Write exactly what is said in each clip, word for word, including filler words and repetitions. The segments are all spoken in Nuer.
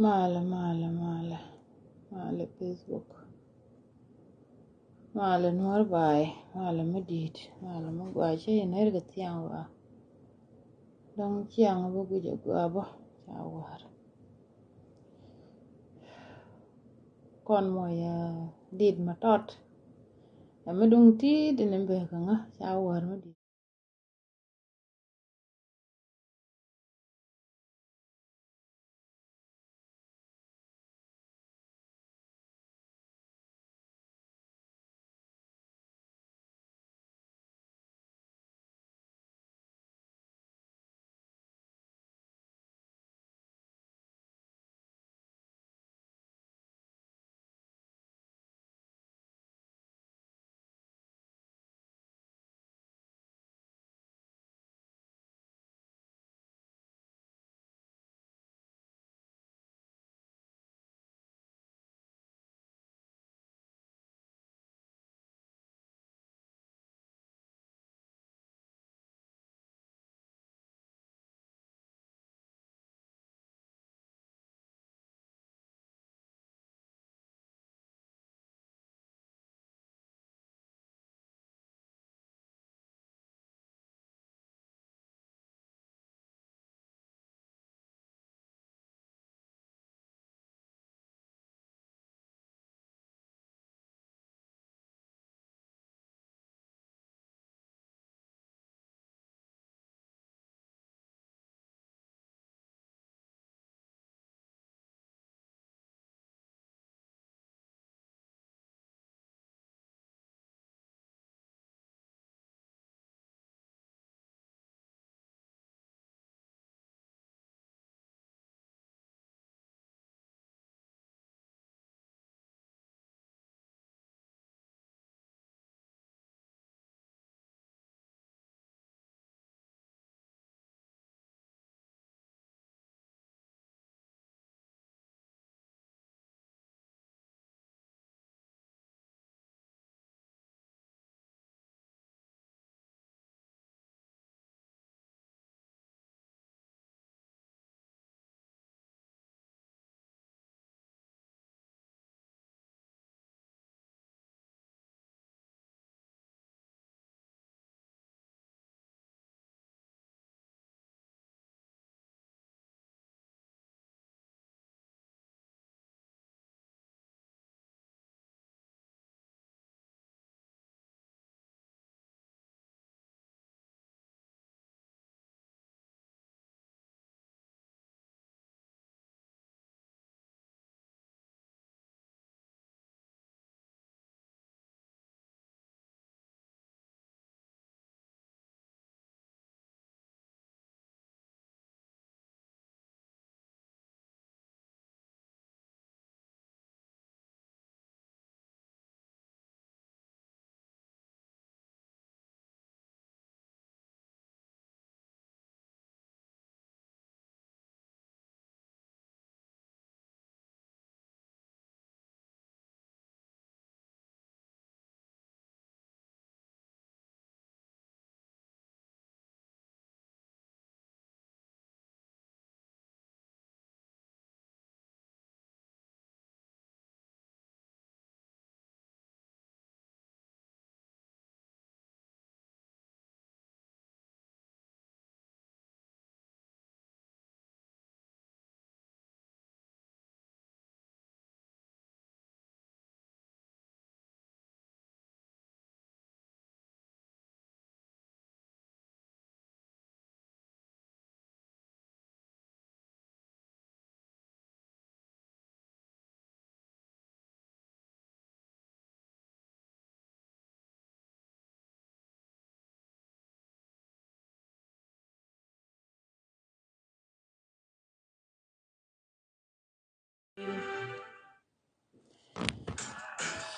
Malɛ, malɛ, malɛ, malɛ Facebook. Malɛ Nuɔr Baay, malɛ mi di̱i̱t, malɛ mi gɔaa, cä yɛ ner kɛ thiaŋ wa. Dɔ̱ŋ ciaŋ bä guic a gɔaa bä, ca wäär. Kɔn mɔ yɛ di̱i̱t ma tɔt. Ɛ mi duŋ ti̱i̱t ni bek kä ŋä, ca wäär mi di̱i̱t.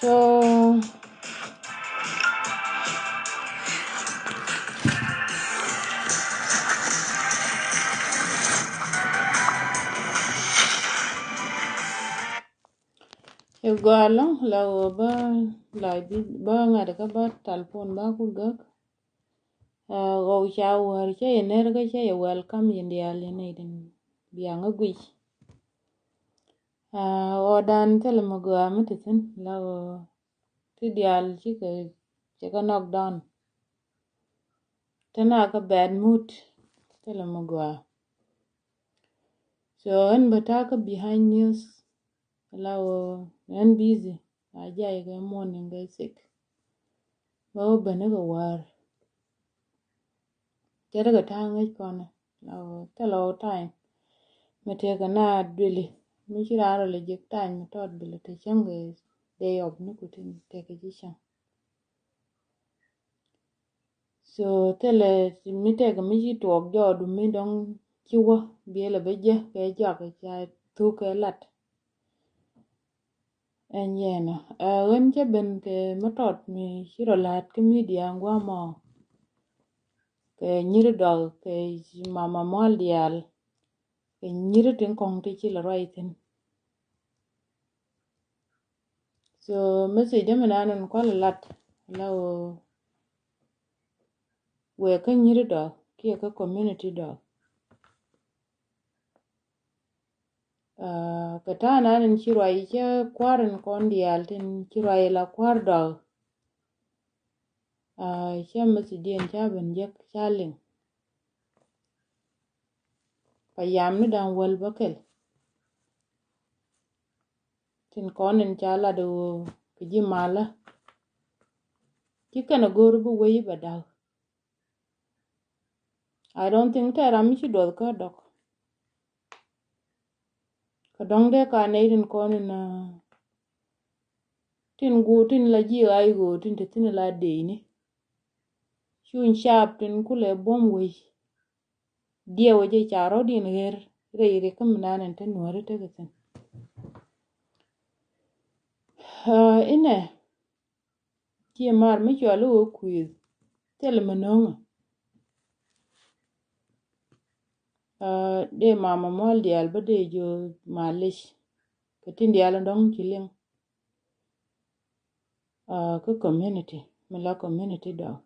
So, ci gɔaa ɛlɔ̱ŋ la ɣöö bä la bi bä ŋa̱t kä bä talpon bä ku gäk. Aa, ɣɔw ca wäär cä yɛ ner kä cä yɛ welcome yɛn diaal yɛn nɛy tin biaŋä guic. Ɣɔ̱ɔ̱dan thilɛ mi gɔaa mi ti thi̱n la ɣöö ti diaal cikɛ, cikɛ knock down. Ti na kä bad mood thilɛ mi gɔaa. So ɛn bä ta̱a̱ kä behind news la ɣöö ɛn busy. A jay kɛ morning kɛ six. Bä wä bäni kɛ wäär. Cɛ ri kɛ ta̱a̱ ŋäc kɔn la ɣöö thilɛ ɣöö time. Mi tëëkɛ na duëli mi ci raan rɔ lɛ jek time mi tɔt bi lɛ te cäŋ kɛ day off ni ku tin tëëkɛ ji̱ cäŋ. So thilɛ mi tëëkɛ mi ci tuɔɔk jɔɔdu mi dɔ̱ŋ ci wä biɛlɛ bä jɛ kɛ jɔak ca thuk kɛ lat. Ɛn yɛn ɛ ɣän cä ben kɛ mi tɔt mi ci rɔ la̱a̱t kä media ŋuamɔ. Kɛ nyiri dɔk kɛ mama mual diaal. Kɛ nyiri tin kɔŋ ti ci lɛ ruac thi̱n. So message dämi nan in kual lat la wee kä nyiri dɔk kiɛ kä community dɔk. Kɛ ta̱a̱ nan in ci ruac cä kua̱r in kɔn diaal tin ci ruac la kua̱r dɔk. Cä message diɛn ca ben jek ca liŋ. Pa yam ni da̱ŋ wäl bä kɛl. Tin kɔn in ca lat ɣöö kɛ ji̱ malä. Ci kɛn a go̱o̱r bi wei bɛ da̱k. I don't think tɛ ram mi ci duɔth kä dɔk. Kɛ dɔ̱ŋ dee ka nɛy tin kɔn in tin guur tin la ji̱ ɣa̱c ɣöö tin te thi̱n la deeni. Cuny caap tin kulɛ buɔ̱m wec. Diɛw jɛ ca rɔ̱diɛn ɣer rɛy rik kä mi nan in te nuääri tekɛ thi̱n. Inɛ ciɛ mar mi cuali wä kui̱th thil mi no̱o̱ŋä. Dee mama mual diaal bä dee jiö malic kɛ tin diaal in dɔ̱ŋ ci liŋ. Kä community mi la community dɔ̱k.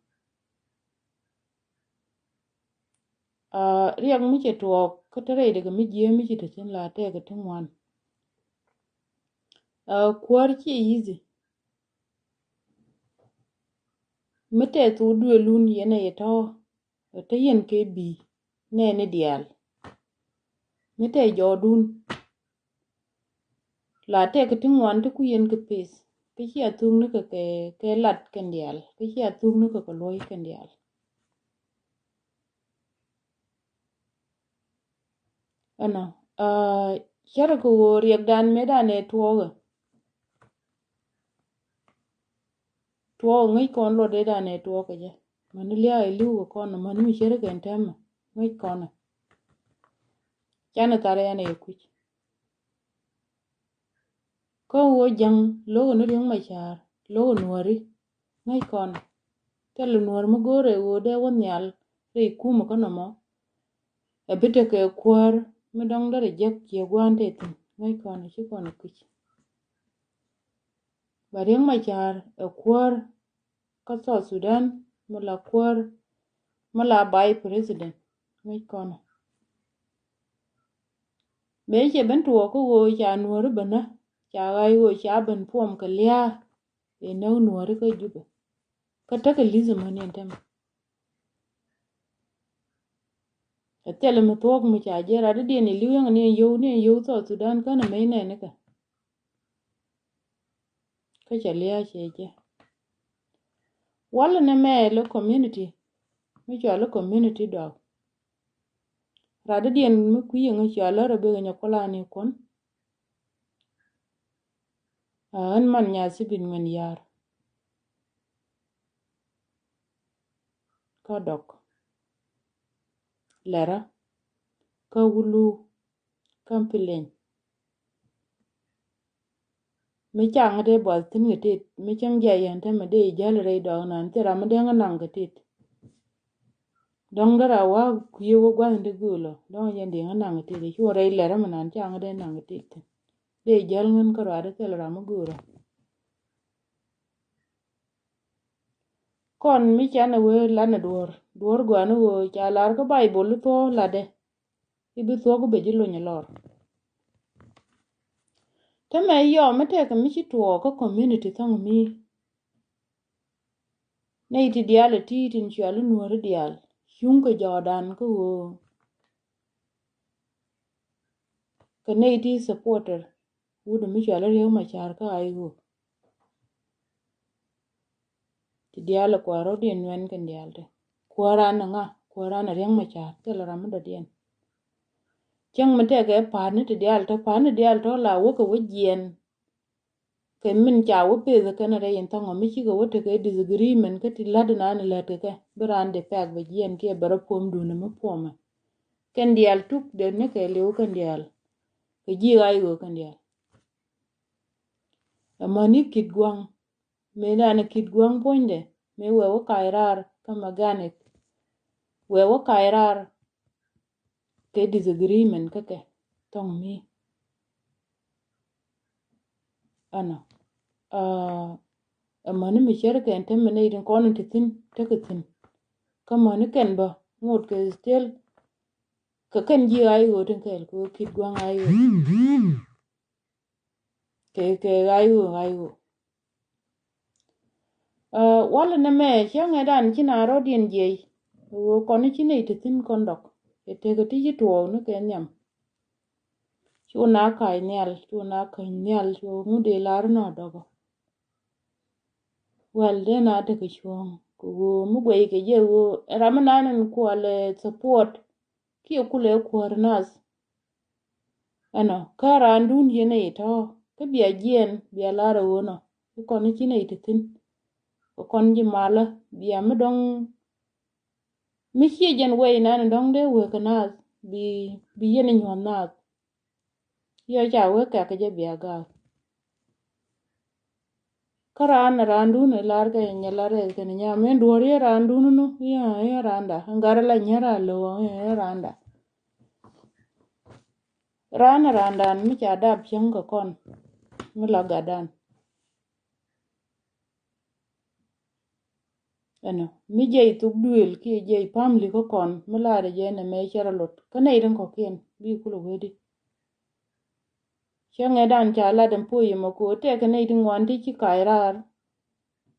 Riɛk mi cɛ tuɔɔk kä te rɛy dee kɛ mi jiee mi ci te thi̱n la tɛɛkɛ ti ŋuan. Kuäär ciɛ easy. Mi tɛth wä duëlun yɛn ɛ yɛ tɔ̱. Te yɛn kɛ bi̱i̱ nɛɛni diaal. Mi tɛ jɔɔdun la tɛk ti ŋuan ti ku yɛn kɛ peth kä cia thuk ni kɛ kɛ lat kɛn diaal kä cia thuk ni kɛ kɛ luɔ̱c kɛn diaal. Ɛnɔ cärɛ kɛ ɣöö riɛkdan mëëdan ɛ tuɔɔkɛ. Tuɔɔk ŋäc kɔn luɔt dee dan ɛ tuɔɔk kɛ jɛ mäni liaak ɛ li̱w kɛ kɔn mäni mi cärɛ kɛn tɛmɛ ŋäc kɔn ɛ. Canɛ thar yɛn ɛ kui̱c. Kä ɣöö jäŋ lo̱k ni Riek Machar lo̱k nuääri ŋäc kɔn. Thilɛ nuäär mi go̱o̱rɛ ɣöö dee wä nhial rɛy kumä kä nɔmɔ. Ɛ bi tekɛ kuäär mi dɔ̱ŋ derɛ jek ciɛ gua̱a̱n tëë thi̱n ŋäc kɔn ɛ ci kɔn ɛ kui̱c. Ba Riek Machar ɛ kuäär kä South Sudan mi la kuäär mi la vice president ŋäc kɔn ɛ. Mëë cɛ ben tuɔɔk kä ɣöö ca nuääri ben nä ca ɣa̱c ɣöö ca ben puɔm kɛ lia̱a̱. Ëë näk nuääri kä Jubɛ kä tekɛ li̱th män in tämɛ. Ɛ thilɛ mi thuɔ̱k mi ca jiɛn rat dee diɛn i̱ li̱w yäŋ ni ɛn yio̱w ni ɛn yio̱w South Sudan känɛ mëë nɛɛni kɛ. Kä cɛ lia̱a̱ cɛ jɛ walɛ ni mɛ lɛ community mi cɔal lɛ community dɔɔk. Rat dee diɛn mi kui̱ yäŋ cɔal lɛ rɛ bek nyɛ kulani kun. Ɣän man nyathi bin ŋuɛn ya̱r kä dɔk lɛrä kä wulu kä pileny. Mi caŋ dee buath thi̱n kɛ tet mi cäŋ jiayɛn te mi dee jäl rɛy dɔɔk nan thil ram mi dee ŋä naŋ kɛ tet. Dɔ̱ŋ dee ra wa kui̱ wä gua̱th in dee gööl ɔ dɔ̱ŋ jɛn dee ŋä naŋ kɛ tet cu rɛy lɛrä mi nan caŋ dee naŋ kɛ tet thi̱n. Dee jäl ŋän kä ruaadɛ thil ram mi gööl ɔ. Kɔn mi canɛ wee lanɛ duɔ̱ɔ̱r duɔ̱ɔ̱r gɔaa ni ɣöö ca lar kä Baibol i̱ thuɔ̱ɔ̱ latdɛ. I̱ bi thuɔ̱k i̱ bɛ ji̱ lony ɛ lɔr. Te mɛ yɔm mi tɛk mi ci tuɔɔk kä community thɔŋ mi. Nɛy ti diaal ɛ ti tin cual i̱ nuɔ̱ɔ̱ri diaal cuŋ kɛ jɔɔdan kä ɣöö kɛ nɛy ti supporter wut mi cual i̱ Riek Machar kä a i̱ ɣöö ti diaal ɛ kua̱r rɔ̱diɛn nuɛn kɛn diaal te. Kuäär an ɛ ŋa? Kuäär an ɛ Riek Machar thilɛ ram mi dɔ̱diɛn. Cäŋ mi tɛkɛ pa̱a̱tni ti diaal tɔ̱, pa̱a̱tni diaal tɔ̱ la wä kɛ wä jiɛɛn. Kɛ min ca wä peth kɛn rɛy in thɔŋɔ mi cikɛ wä tekɛ disagreement kä ti la̱t inan lät kɛ kɛ bi raan dee pɛk bɛ jiɛɛn kiɛ bɛ rɔ puɔm duundɛ mi puɔmɛ. Kɛn diaal tuk dee ni kɛ liw kɛn diaal. Kɛ ji̱ ɣa̱c ɣöö kɛn diaal. Ɛmɔ ni Kitgwäŋ. Mëë dan Kitgwäŋ puɔ̱nydɛ mëë wee wä kac raar kä mechanic. Wee wä kac raar kɛ disagreement kä kɛ thɔŋ mi. Ɛnɔ. Aa, ɛmɔni mi cär kɛn te mi nɛy tin kɔn in te thi̱n tekɛ thi̱n. Kä mɔni kɛn bä ŋot kɛ still kɛ kɛn ji̱ ɣa̱c ɣöö tin kɛɛl kɛ ɣöö Kitgwäŋ ɣa̱c ɣöö. Kɛ kɛ ɣa̱c ɣöö ɣa̱c ɣöö. Aa, walɛ nɛmɛ cä ŋɛ̈tdan ci na rɔ̱diɛn jiɛc. Ɣöö kɔn ci nɛy te thi̱n kɔn dɔk. Kɛ tekɛ ti ci tuɔɔk ni kɛ nhiam. Cu na ka̱c nhial, cu na käny nhial, cu ŋut dee lar nɔ dɔkɔ. Wal dee na tekɛ cuɔ̱ɔ̱ŋ kɛ ɣöö mi guɛy kɛ jɛ ɣöö ram mi nan in kuɔl ɛ support. Kiɛ kulɛ kuäär nath. Ɛnɔ kä raandun yɛn ɛ itɔ kä bia jiɛn bia lar ɛ ɣöö nɔ. Kɛ kɔn ci nɛy te thi̱n. Kɛ kɔn ji̱ malä bia mi dɔ̱ŋ. Mi ciɛ jɛn wee inan dɔ̱ŋ dee wee kɛ naath bi, bi yɛn inyuɔ̱th naath. Yɔ ca wee kɛk kɛ jɛ bia gaak. Kä raan raandun ɛ lar kɛ nyɛ lar ɛ kɛn nyam in duɔ̱r yɛ raandun nu yɛ yɛ raanda. Ŋar la nyɛ raan lo̱w yɛ raanda. Raan raandan mi ca dap cieŋ kɛ kɔn mi la gatdan. Ɛnɔ mi jiɛc thuk duëël kiɛ jiɛc pamili kä kɔn mi laarɛ jɛ nɛ mɛ cɛ rɔ lot kä nɛy tin kɔ̱kiɛn bi kulɛ wee di. Cä ŋɛtdan ca lat ɛn puɔ̱c ɛmɔ ko̱ tɛk kɛ nɛy ti ŋuan ti ci kac raar.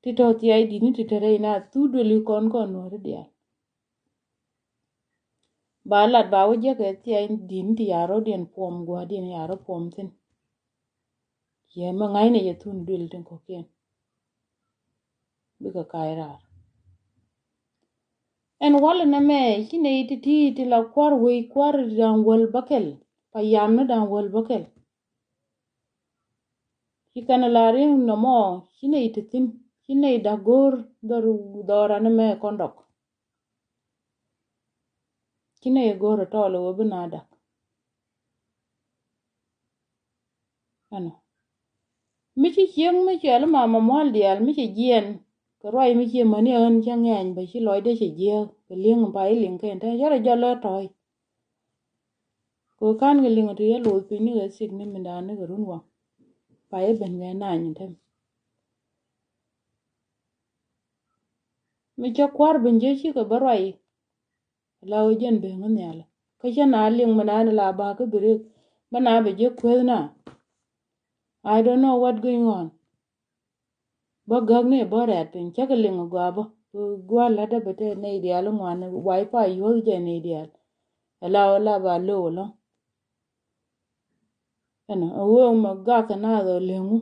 Ti tɔ̱ thiac di̱t ni ti te rɛy na thuk duëël i̱ kɔn kɔn nuɔ̱ɔ̱ri diaal. Ba lat ba wä jiäkɛ thiac di̱t ni ti ya rɔ̱diɛn puɔm gua̱a̱rdiɛn ya rɔ puɔm thi̱n. Yɛ mɛ ŋa̱cnɛ yɛ thun duël tin kɔ̱kiɛn. Bikɛ ka̱a̱c raar. Ɛn walɛ nɛmɛ ci nɛy ti ti ti la kua̱r wec kua̱r da̱ŋ wäl bäkɛl. Pa yam ni da̱ŋ wäl bäkɛl. Ci kɛn la ri̱ŋ nɔmɔ ci nɛy ti thi̱n ci nɛy da̱k go̱o̱r dhɔr dhɔr anɛmɛ kɔn dɔk. Ci nɛy go̱o̱r tɔɔl ɛ wee bi na da̱k. Ɛnɔ mi ci cieŋ mi cuɛl mama mual diaal mi ci jiɛn kɛ ruac mi ci mäni ɣän cä ŋɛny bä ci lɔcdɛ ci jiääk kɛ li̱eŋ pa i̱ liŋ kɛn te cä rɔ jɔl lä tɔ̱ɔ̱c. Kɛ kan kɛ liŋ ti yɛ loth piny ni kɛ sik ni mi da̱a̱n ni kɛ run waŋ pa i̱ ben kɛ nany tem. Mi cä kua̱r ben jiɛ cikɛ bä ruac. La wee jɛn ben kä nhial kä cä na liŋ mi na ni la ba kä bi rik bä na bɛ jiɛ kueth na. I don't know what going on. Bä gäk ni bä rɛɛt piny cä kɛ liŋ a gɔaa bä. Gua̱l la dee bɛ te nɛy diaal ŋuan wifi yuɔth jɛ nɛy diaal. Ɛ la wee la ba low alɔŋ. Ɛnɔ a wee mɛ gak kɛ na dhɔ liŋu.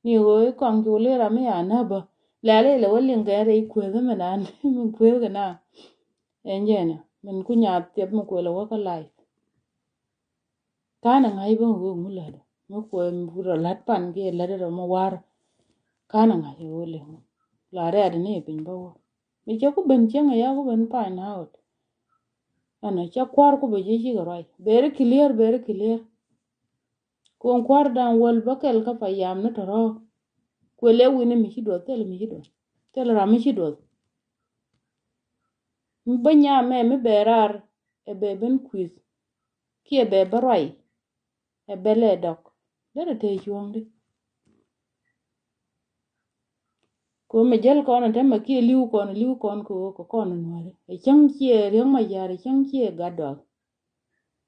Ni ɣöö i̱ kɔŋ cu lir ami a näbä lɛl ilɛ wä liŋ kɛ rɛy kueth mi nan mi kueth kɛ na. Ɛn jɛn min ku nyath piɛth mi kuelɛ wä kä life. Kanɛ ŋa̱c bä ɣöö ŋu lätdä mi kuɛ rɔ la̱t pan kiɛ lätdä rɔ mi war. Kanɛ ŋa̱c ɣöö liŋ la rɛɛt ni piny bä wä. Mi cɛ ku ben cieŋ aya ku ben pany na ɣöt. Ɛnɔ cɛ kuar ku bɛ ji̱ cikɛ ruac beri clear beri clear. Kuɔn kua̱r da̱ŋ wäl bäkɛl kä pa yam ni tɔ̱rɔ̱. Kuël ɛ wi̱ni mi ci duɔth thil mi ci duɔth thil ram mi ci duɔth. Mi bä nyam mɛ mi bɛ raar ɛ bɛ ben kui̱th kiɛ bɛ bä ruac ɛ bɛ lɛ dɔk. Derɛ te cuɔ̱ŋdi. Kuɔn mi jäl kɔn ɛ tämɛ kiɛ li̱w kɔn li̱w kɔn kɛ ɣöö kɛ kɔn nuääri ɛ cäŋ ciɛ riäŋ ma ya̱r ɛ cäŋ ciɛ gat dɔak.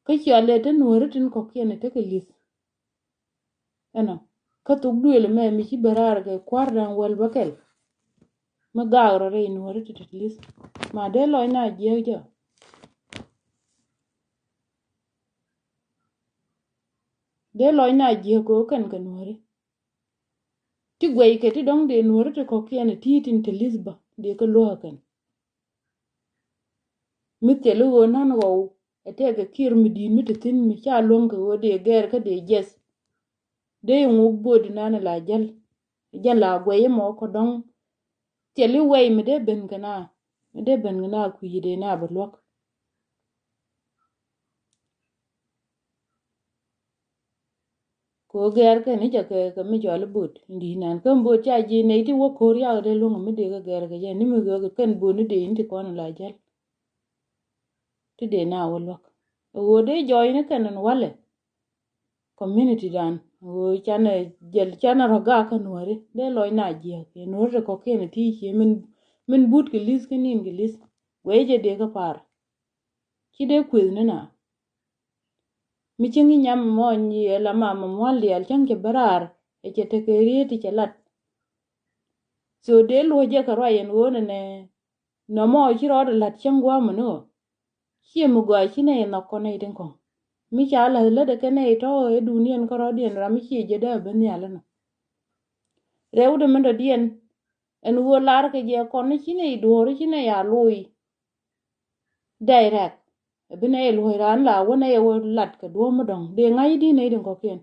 Kä ciɔl ɛ te nuääri tin kɔ̱kiɛn ɛ tekɛ li̱th. Ɛnɔ, kä thok duëël ɛmɛ mi ci ben raar kɛ kua̱r da̱ŋ wäl bäkɛl. Mi gaak rɔ rɛy nuɔ̱ɔ̱ri ti te li̱th. Ma dee lɔc na jiääk jɛ. Dee lɔc na jiääk kɛ ɣöö kɛn kɛ nuɔ̱ɔ̱ri. Ti guɛy kɛ ti dɔ̱ŋ dee nuɔ̱ɔ̱ri ti kɔ̱kiɛn ɛ ti̱i̱ tin te li̱th bä dee kä luäk kɛn. Mi thil i̱ ɣöö na̱n ɣɔw ɛ tɛkɛ kiɛr mi di̱i̱t mi te thi̱n mi ca luäŋ kɛ ɣöö dee gɛr kä dee jiɛth. Dee iŋuk bo̱o̱di nan la jäl. Jɛn la guɛy imɔ kɔ dɔ̱ŋ. Thil i̱ wɛy mi dee ben kɛ na, mi dee ben kɛ na kui̱ci dee na bi luäk. Kɛ ɣöö gɛr kɛn i̱ jɛ kɛ, kɛ mi cɔal i̱ bo̱o̱d in di̱i̱t nan. Kä bo̱o̱d ca ji̱ nɛy ti wä ko̱r yak dee luäŋ mi dee kɛ gɛr kɛ jɛ ni mi ɣöö kɛ kɛn bo̱o̱d ni dee in ti kɔn la jäl. Ti dee na wä luäk. Ɣöö dee jɔɔyni kɛn in walɛ. Community dan ɣöö canɛ jɛl canɛ rɔ gak kä nuɔ̱ɔ̱ri dee lɔc na jiääk kɛ nuɔ̱ɔ̱ri ti kɔ̱kiɛn ti cie min, min but kɛ li̱th kä nin kɛ li̱th. Guɛy jɛ dee kä par. Ci dee kueth ni na. Mi cieŋ i̱ nyam mɔny i̱ ɛla ma ma mual diaal cäŋ cɛ bä raar ɛ cɛ tekɛ riet i̱ cɛ lat. So dee luɔ̱c jɛ kɛ ruac ɛn ɣöö nɛnɛ nɔmɔ ci rɔɔdɛ la̱t cäŋ gua̱a̱mɛ ni ɣöö ciɛ mi gɔaa ci nɛy nhɔk kɔn nɛy tin kɔ̱ŋ. Mi ca la̱th lätdɛ kɛ nɛy tɔ̱ ɛ duundiɛn kärɔ̱diɛn ram mi ciɛ jɛ dee a ben nhial inɔ. Rɛwdɛ min dɔ̱diɛn ɛn ɣöö lar kɛ jɛ kɔn ni ci nɛy duɔ̱ɔ̱r ci nɛy a looi. Direct ɛ bi nɛy luɔ̱c raan la wä nɛy ɛ wä lat kɛ duɔ̱ɔ̱p mi dɔ̱ŋ dee ŋa̱c i̱di nɛy tin kɔ̱kiɛn.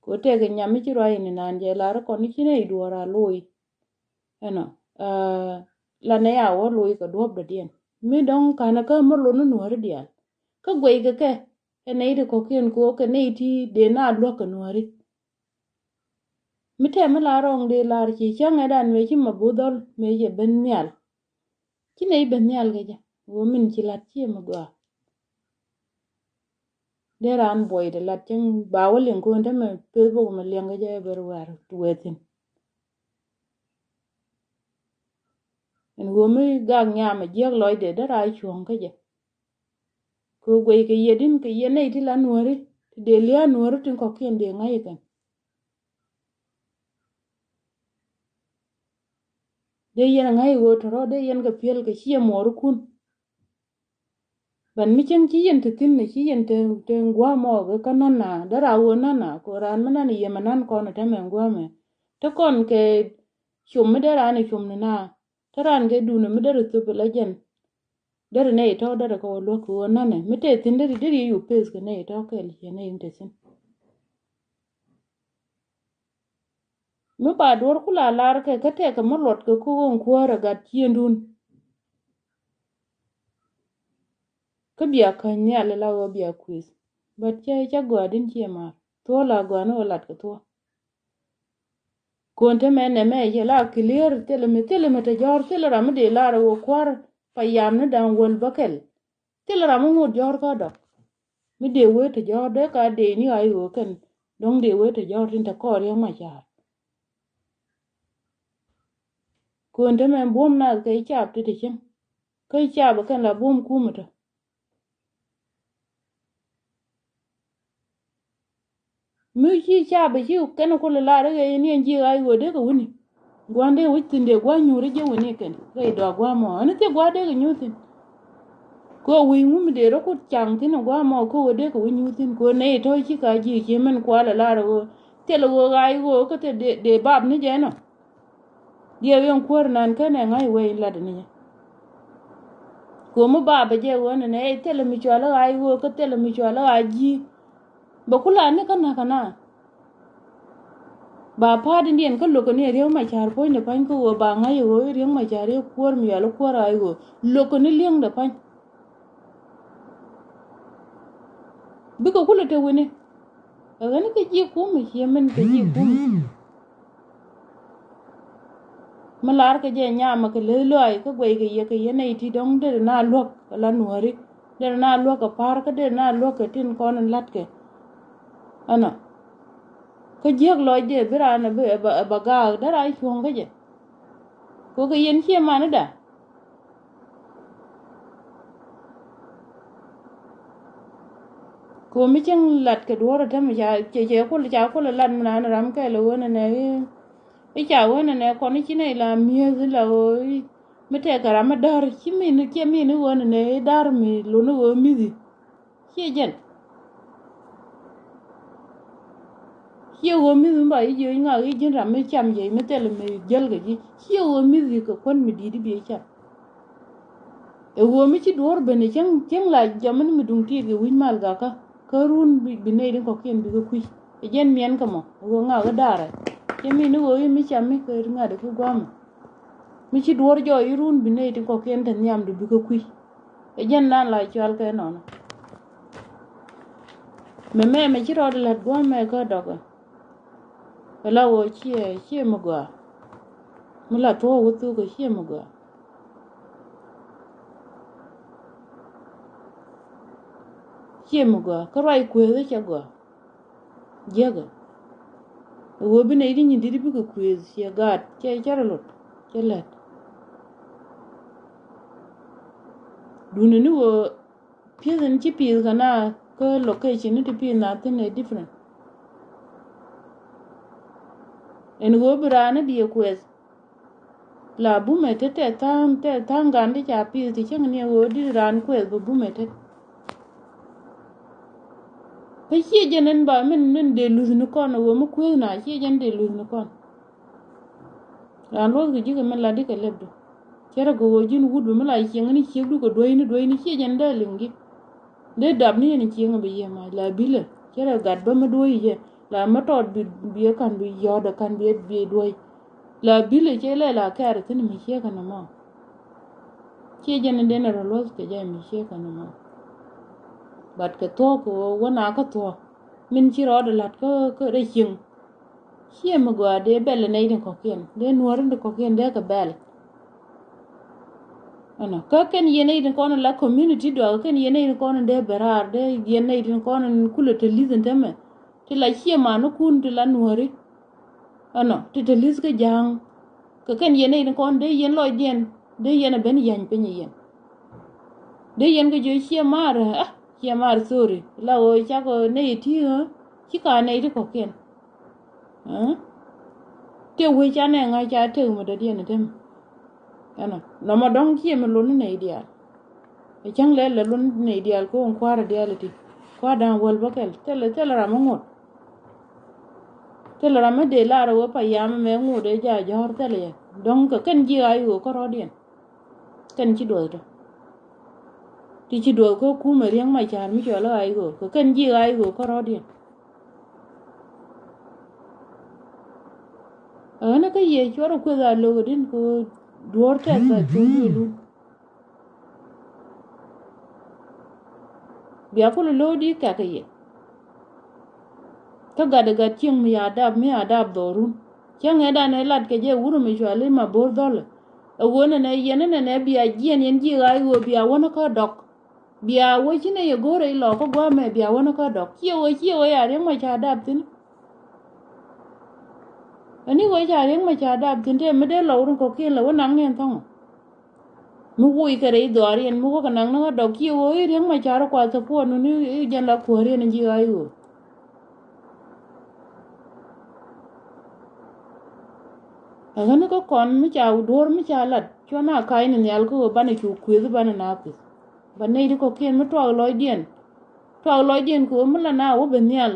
Kɛ ɣöö tëëkɛ nyam mi ci ruac in inan jɛ lar kɔn ni ci nɛy duɔ̱ɔ̱r a looi. Ɛnɔ la nɛy a wä looi kɛ duɔ̱ɔ̱p dɔ̱diɛn mi dɔ̱ŋ ka̱n ɛ kä mi lon ni nuɔ̱ɔ̱ri diaal. Kä guɛy kɛ kɛ ɛ nɛy ti kɔ̱kiɛn kɛ ɣöö kɛ nɛy ti dee na luäk kɛ nuɔ̱ɔ̱ri. Mi tɛm mi la rɔ̱ŋ dee lar ci cäŋ ɛ dan mëë ci ma bo̱o̱ dhɔl mëë cɛ ben nhial. Ci nɛy ben nhial kɛ jɛ ɣöö min ci la̱t ciɛ mi gɔaa. Dee raan buɔy dee lat cäŋ ba wä liŋ ko̱n te mɛ peth bok mɛ liɛŋ kɛ jɛ ɛ ber wɛr ti wee thi̱n. Ɛn ɣöö mi gak nyam ɛ jiäk lɔcdɛ dee raa cuɔ̱ŋ kä jɛ. Kɛ guɛy kɛ yiëëdin kɛ yiëë nɛy ti la nuääri ti dee lia̱a̱ nuääri tin kɔ̱kiɛn dee ŋa̱c kɛn. Dee yɛn ŋa̱c ɣöö tɔ̱rɔ̱ dee yɛn kɛ piɛl kɛ ciɛ muɔɔrikun. Bän mi cäŋ ci yɛn te thi̱n ci yɛn te gua̱a̱mɔ kɛ kä nana dee raa ɣöö nana kɛ raan mi nana yɛmɛ nan kɔn ɛ tɛmɛ gua̱a̱mɛ. Te kɔn kɛ com mi dee raan ɛ com ni na. Te raan kɛ duundɛ mi derɛ thop ɛ la jɛn. Derɛ nɛy tɔ̱ derɛ kɛ wä luäk kɛ ɣöö nanɛ mi te thi̱n derɛ derɛ yɛ yu peth kɛ nɛy tɔ̱ kɛɛl ciɛ nɛy in te thi̱n. Mi ba duɔ̱ɔ̱r ku la lar kɛ kä tɛkɛ mi luɔt kɛ kä ɣöö kuäärɛ gat ciëndun. Kä bia käny nhial ila ɣöö bia kuëth. But cɛ cä gɔaa din ciɛ maar thuɔ̱ɔ̱ la gɔaa ni ɣöö lat kɛ thuɔ̱ɔ̱. Kuɔn te mɛ nɛmɛ yɛ la clear thilɛ mi thilɛ mi te jɔ̱ɔ̱r thilɛ ram mi dee lar ɛ ɣöö kua̱r pa yam ni da̱ŋ wäl bäkɛl. Thilɛ ram mi ŋot jɔ̱ɔ̱r kä dɔ̱k mi dee wee te jɔ̱ɔ̱r dee ka dee ni ɣa̱c ɣöö kɛn dɔ̱ŋ dee wee te jɔ̱ɔ̱r tin te kɔɔr yäŋ ma ca̱a̱r. Kuɔn te mɛ buɔ̱m nath kɛ i̱ caap ti te cieŋ kä i̱ caap ɛ kɛn la buɔ̱m kumɛ tɔ. Mi ci ca bɛ ci kɛn kul lar i̱ ɣɛy ni ɛn ji̱ ɣa̱c ɣöö dee kɛ wuni. Gua̱n dee wi̱c thi̱n dee gua̱n nyuuri ji̱ wuni kɛn rɛy dɔak gua̱a̱mɔ ɛn thiek gua̱n dee kɛ nyuur thi̱n. Kɛ wi̱i̱ ŋumi dee rɔ kut caŋ thi̱n ɛ gua̱a̱mɔ kɛ ɣöö dee kɛ wi̱c nyuur thi̱n kɛ ɣöö nɛy tɔ̱ ci ka ji̱ ci mɛn kual ɛ lar ɛ ɣöö thil ɛ ɣöö ɣa̱c ɣöö kä thil dee bap ni jɛ ɛnɔ. Diɛw yɛn kuäär nan känɛ ŋa̱c wee in latdɛ ni jɛ. Ko̱mi bapɛ jɛ ɣöö nɛnɛ ɛ thilɛ mi cual ɣa̱c ɣöö kä thilɛ mi cual ɣa̱c ji̱. Bɛ ku lat ni kä na̱kä na. Ba pa̱a̱t in diɛn kä lo̱kɛ ni ɛ Riek Macar puɔ̱nydɛ pa̱ny kä ɣöö ba ŋa̱c ɣöö i̱ Riek Macar i̱ kuäär mi cual i̱ kuäär ɣa̱c ɣöö lo̱kɛ ni li̱eŋdɛ pa̱ny. Bikɛ kulɛ te wi̱ni. Ɛ ɣän kä ji̱ kum ɛ ciɛ min kä ji̱ kum. Mi lar kɛ jɛ nyamɛ kɛ leth lɔaac kä guɛy kɛ yɛ kɛ yɛn nɛy ti dɔ̱ŋ derɛ na luäk kɛ la nuääri derɛ na luäk kɛ pa̱r kä derɛ na luäk kɛ tin kɔn in la̱tkɛ. Ɛnɔ kä jiäk lɔcdɛ bi raan ɛ bɛ gaak derɛ a cuɔ̱ŋ kä jɛ. Kɛ kɛ yɛn ciɛ manida. Kɛ ɣöö mi cieŋ lat kɛ duɔ̱ɔ̱r ɛ täämɛ ca cɛ cɛ kul ca kul ɛ lat mi naan ram kɛl ɛ ɣöö nɛnɛ i̱ ca ɣöö nɛnɛ kɔn i̱ ci nɛy la mi̱eth i̱ la ɣöö i̱ mi tɛkɛ ram mi da̱r ci min ciɛ min i̱ ɣöö nɛnɛ i̱ da̱r mi lun i̱ ɣöö mi̱thi. Ciɛ jɛn. Ciɛ ɣöö mi̱th mi ba i̱ jiö i̱ ŋak i̱ ji̱n ram mi cam jɛ mi thil mi jäl kɛ ji̱. Ciɛ ɣöö mi̱th i̱ kɛ kuän mi di̱i̱t i̱ bi i̱ cam. Ɛ ɣöö mi ci duɔ̱ɔ̱r ben i̱ cäŋ cäŋ la jɔmini mi duŋ tiit kɛ wi̱c mal gakä. Kä run bi bi nɛy tin kɔ̱kiɛn bikɛ kui̱. Ɛ jɛn miɛn kɛ mɔ ɛ ɣöö ŋak i̱ da̱rɛ. Ciɛ mi ni ɣöö i̱ mi cam mi kɛ ri ŋa̱t i̱ ki gua̱a̱mɛ. Mi ci duɔ̱ɔ̱r jɔɔc i̱ run bi nɛy tin kɔ̱kiɛn te nhiamdu bikɛ kui̱. Ɛ jɛn dan la cual kɛ nɔnɔ. Mɛ mɛ mɛ ci rɔɔdɛ la̱t gua̱a̱mɛ kä dɔkɛ. Ɛ la ɣöö ciɛ ciɛ mi gɔaa. Mi la thuɔ̱ɔ̱k wä thuk ɛ ciɛ mi gɔaa. Ciɛ mi gɔaa kä ruac kuëëth ɛ cɛ gɔaa. Jiäkä. Ɛ ɣöö bi nɛy ti nyin di̱t bikɛ kuëëth ciɛ gaat cɛ cɛ rɔ lot cɛ lät. Duundɛ ni ɣöö pi̱eth in ci pi̱eth kɛ na kä location ni ti pi̱eth na thin ɛ different. Ɛn ɣöö bi raan ni diɛ kuɛth. La bumɛ tet tɛ tha̱a̱ŋ tɛ tha̱a̱ŋ gan ti ca pi̱eth ti cäŋ ni ɣöö di raan kuɛth bi bumɛ tet. Kä ciɛ jɛn ɛn ba min min dee luth ni kɔn ɣöö mi kueth na ciɛ jɛn dee luth ni kɔn. Raan luɔth kɛ ji̱ kɛ min la di kɛ lɛpdu. Cɛ rɛ kɛ ɣöö ji̱n wut bi mi la cieŋ ni ciekdu kɛ duäcni duäcni ciɛ jɛn dee liŋ ji̱. Dee dap ni yɛn cieŋ bi yiëë mac la bilɛ cɛ rɛ gat bä mi duɔ̱ɔ̱c jɛ la mi tɔɔt bi bi kan bi yɔ̱ɔ̱t kan bi bi duɔ̱ɔ̱c. La bilɛ cɛ lɛ la kɛɛr thin mi ciek kɛ nɔmɔ. Ciɛ jɛn in den rɔ luɔth kɛ jɛ mi ciek kɛ nɔmɔ. But kɛ thuɔ̱k kɛ wä na kä thuɔ̱k min ci rɔɔdɛ la̱t kä kä rɛ cieŋ. Ciɛ mi gɔaa dee bɛl nɛy tin kɔ̱kiɛn dee nuɔ̱ɔ̱r in tin kɔ̱kiɛn dee kɛ bɛl. Ɛnɔ kä kɛn yɛn nɛy tin kɔn in la community duak kɛn yɛn nɛy tin kɔn in dee bɛ raar dee yɛn nɛy tin kɔn in kulɛ te li̱th in tämɛ. Ti la ciɛ manikun ti la nuɔ̱ɔ̱ri. Ɛnɔ ti te li̱th kä ja̱a̱ŋ. Kɛ kɛn yɛn nɛy tin kɔn dee yɛn lɔcdiɛn dee yɛn a ben ya̱ny piny yɛn. Dee yɛn kɛ jiö ciɛ maar ah ciɛ maar thori la ɣöö cakɔ nɛy ti ɣä ci ka nɛy ti kɔ̱kiɛn. Tëë wec ca nɛ ŋa̱c ca tëk mi dɔ̱diɛn ɛ tem. Ɛnɔ nɔmɔ dɔ̱ŋ ciɛ mi lun ni nɛy diaal. Ɛ cäŋ lɛl lɛ lun ni nɛy diaal ko̱o̱ŋ kua̱r diaal iti kua̱r da̱ŋ wäl bä kɛl thilɛ thilɛ ram mi ŋot. Thilɛ ram mi dee lar ɛ wä pa yam ɛmɛ ŋot ɛ ja jɔ̱ɔ̱r thilɛ yɛ dɔ̱ŋ kɛ kɛn ji̱ ɣa̱c ɣöö kärɔ̱diɛn. Kɛn ci duɔth tɔ ti ci duɔth kä kumɛ riäŋ ma ca̱r mi cɔl ɣa̱c ɣöö kɛ kɛn ji̱ ɣa̱c ɣöö kärɔ̱diɛn. Ɣän kä yɛ cuɔr kueth a lo̱k din kɛ duɔ̱ɔ̱r tɛth a cuɔr duëlu. Bia kulɛ lo̱k di kɛk yɛ. Kä gat ɛ gat cieŋ mi ya dap mi ya dap dhɔrun. Cä ŋɛ dan ɛ lat kɛ jɛ wurɛ mi cuali ma bo̱r dhɔlɛ. Ɛ ɣöö nɛnɛ yɛn nɛnɛ bia jiɛn yɛn ji̱ ɣa̱c ɣöö bia wänä kä dɔk. Bia wä ci nɛ yɛ go̱o̱rɛ ilɔ kä gua̱a̱mɛ bia wä ni kä dɔk ciɛ wä ciɛ wä ya riäŋ ma ca dap thi̱n. Ani wä ca riäŋ ma ca dap thi̱n tëë mi dee lɔw rin kɔ̱kiɛn lɛ wä naŋ ni ɛn thɔŋɔ. Mi woc kɛ rɛy dhɔaar yɛn mi wä kɛ naŋ ni kä dɔk ciɛ wä i̱ riäŋ ma ca ri kua thäpuɔn ni i̱ jɛn la kuäär yɛn in ji̱ ɣa̱c ɣöö. Ɛ ɣän kä kɔn mi ca duɔ̱ɔ̱r mi ca lat cuɔ na ka̱c ni nhial kä ɣöö banɛ cu kuëth banɛ na kuëth. Ba nɛy ti kɔ̱kiɛn mi tuak lɔcdiɛn. Tuak lɔcdiɛn kɛ ɣöö mi la na wä ben nhial.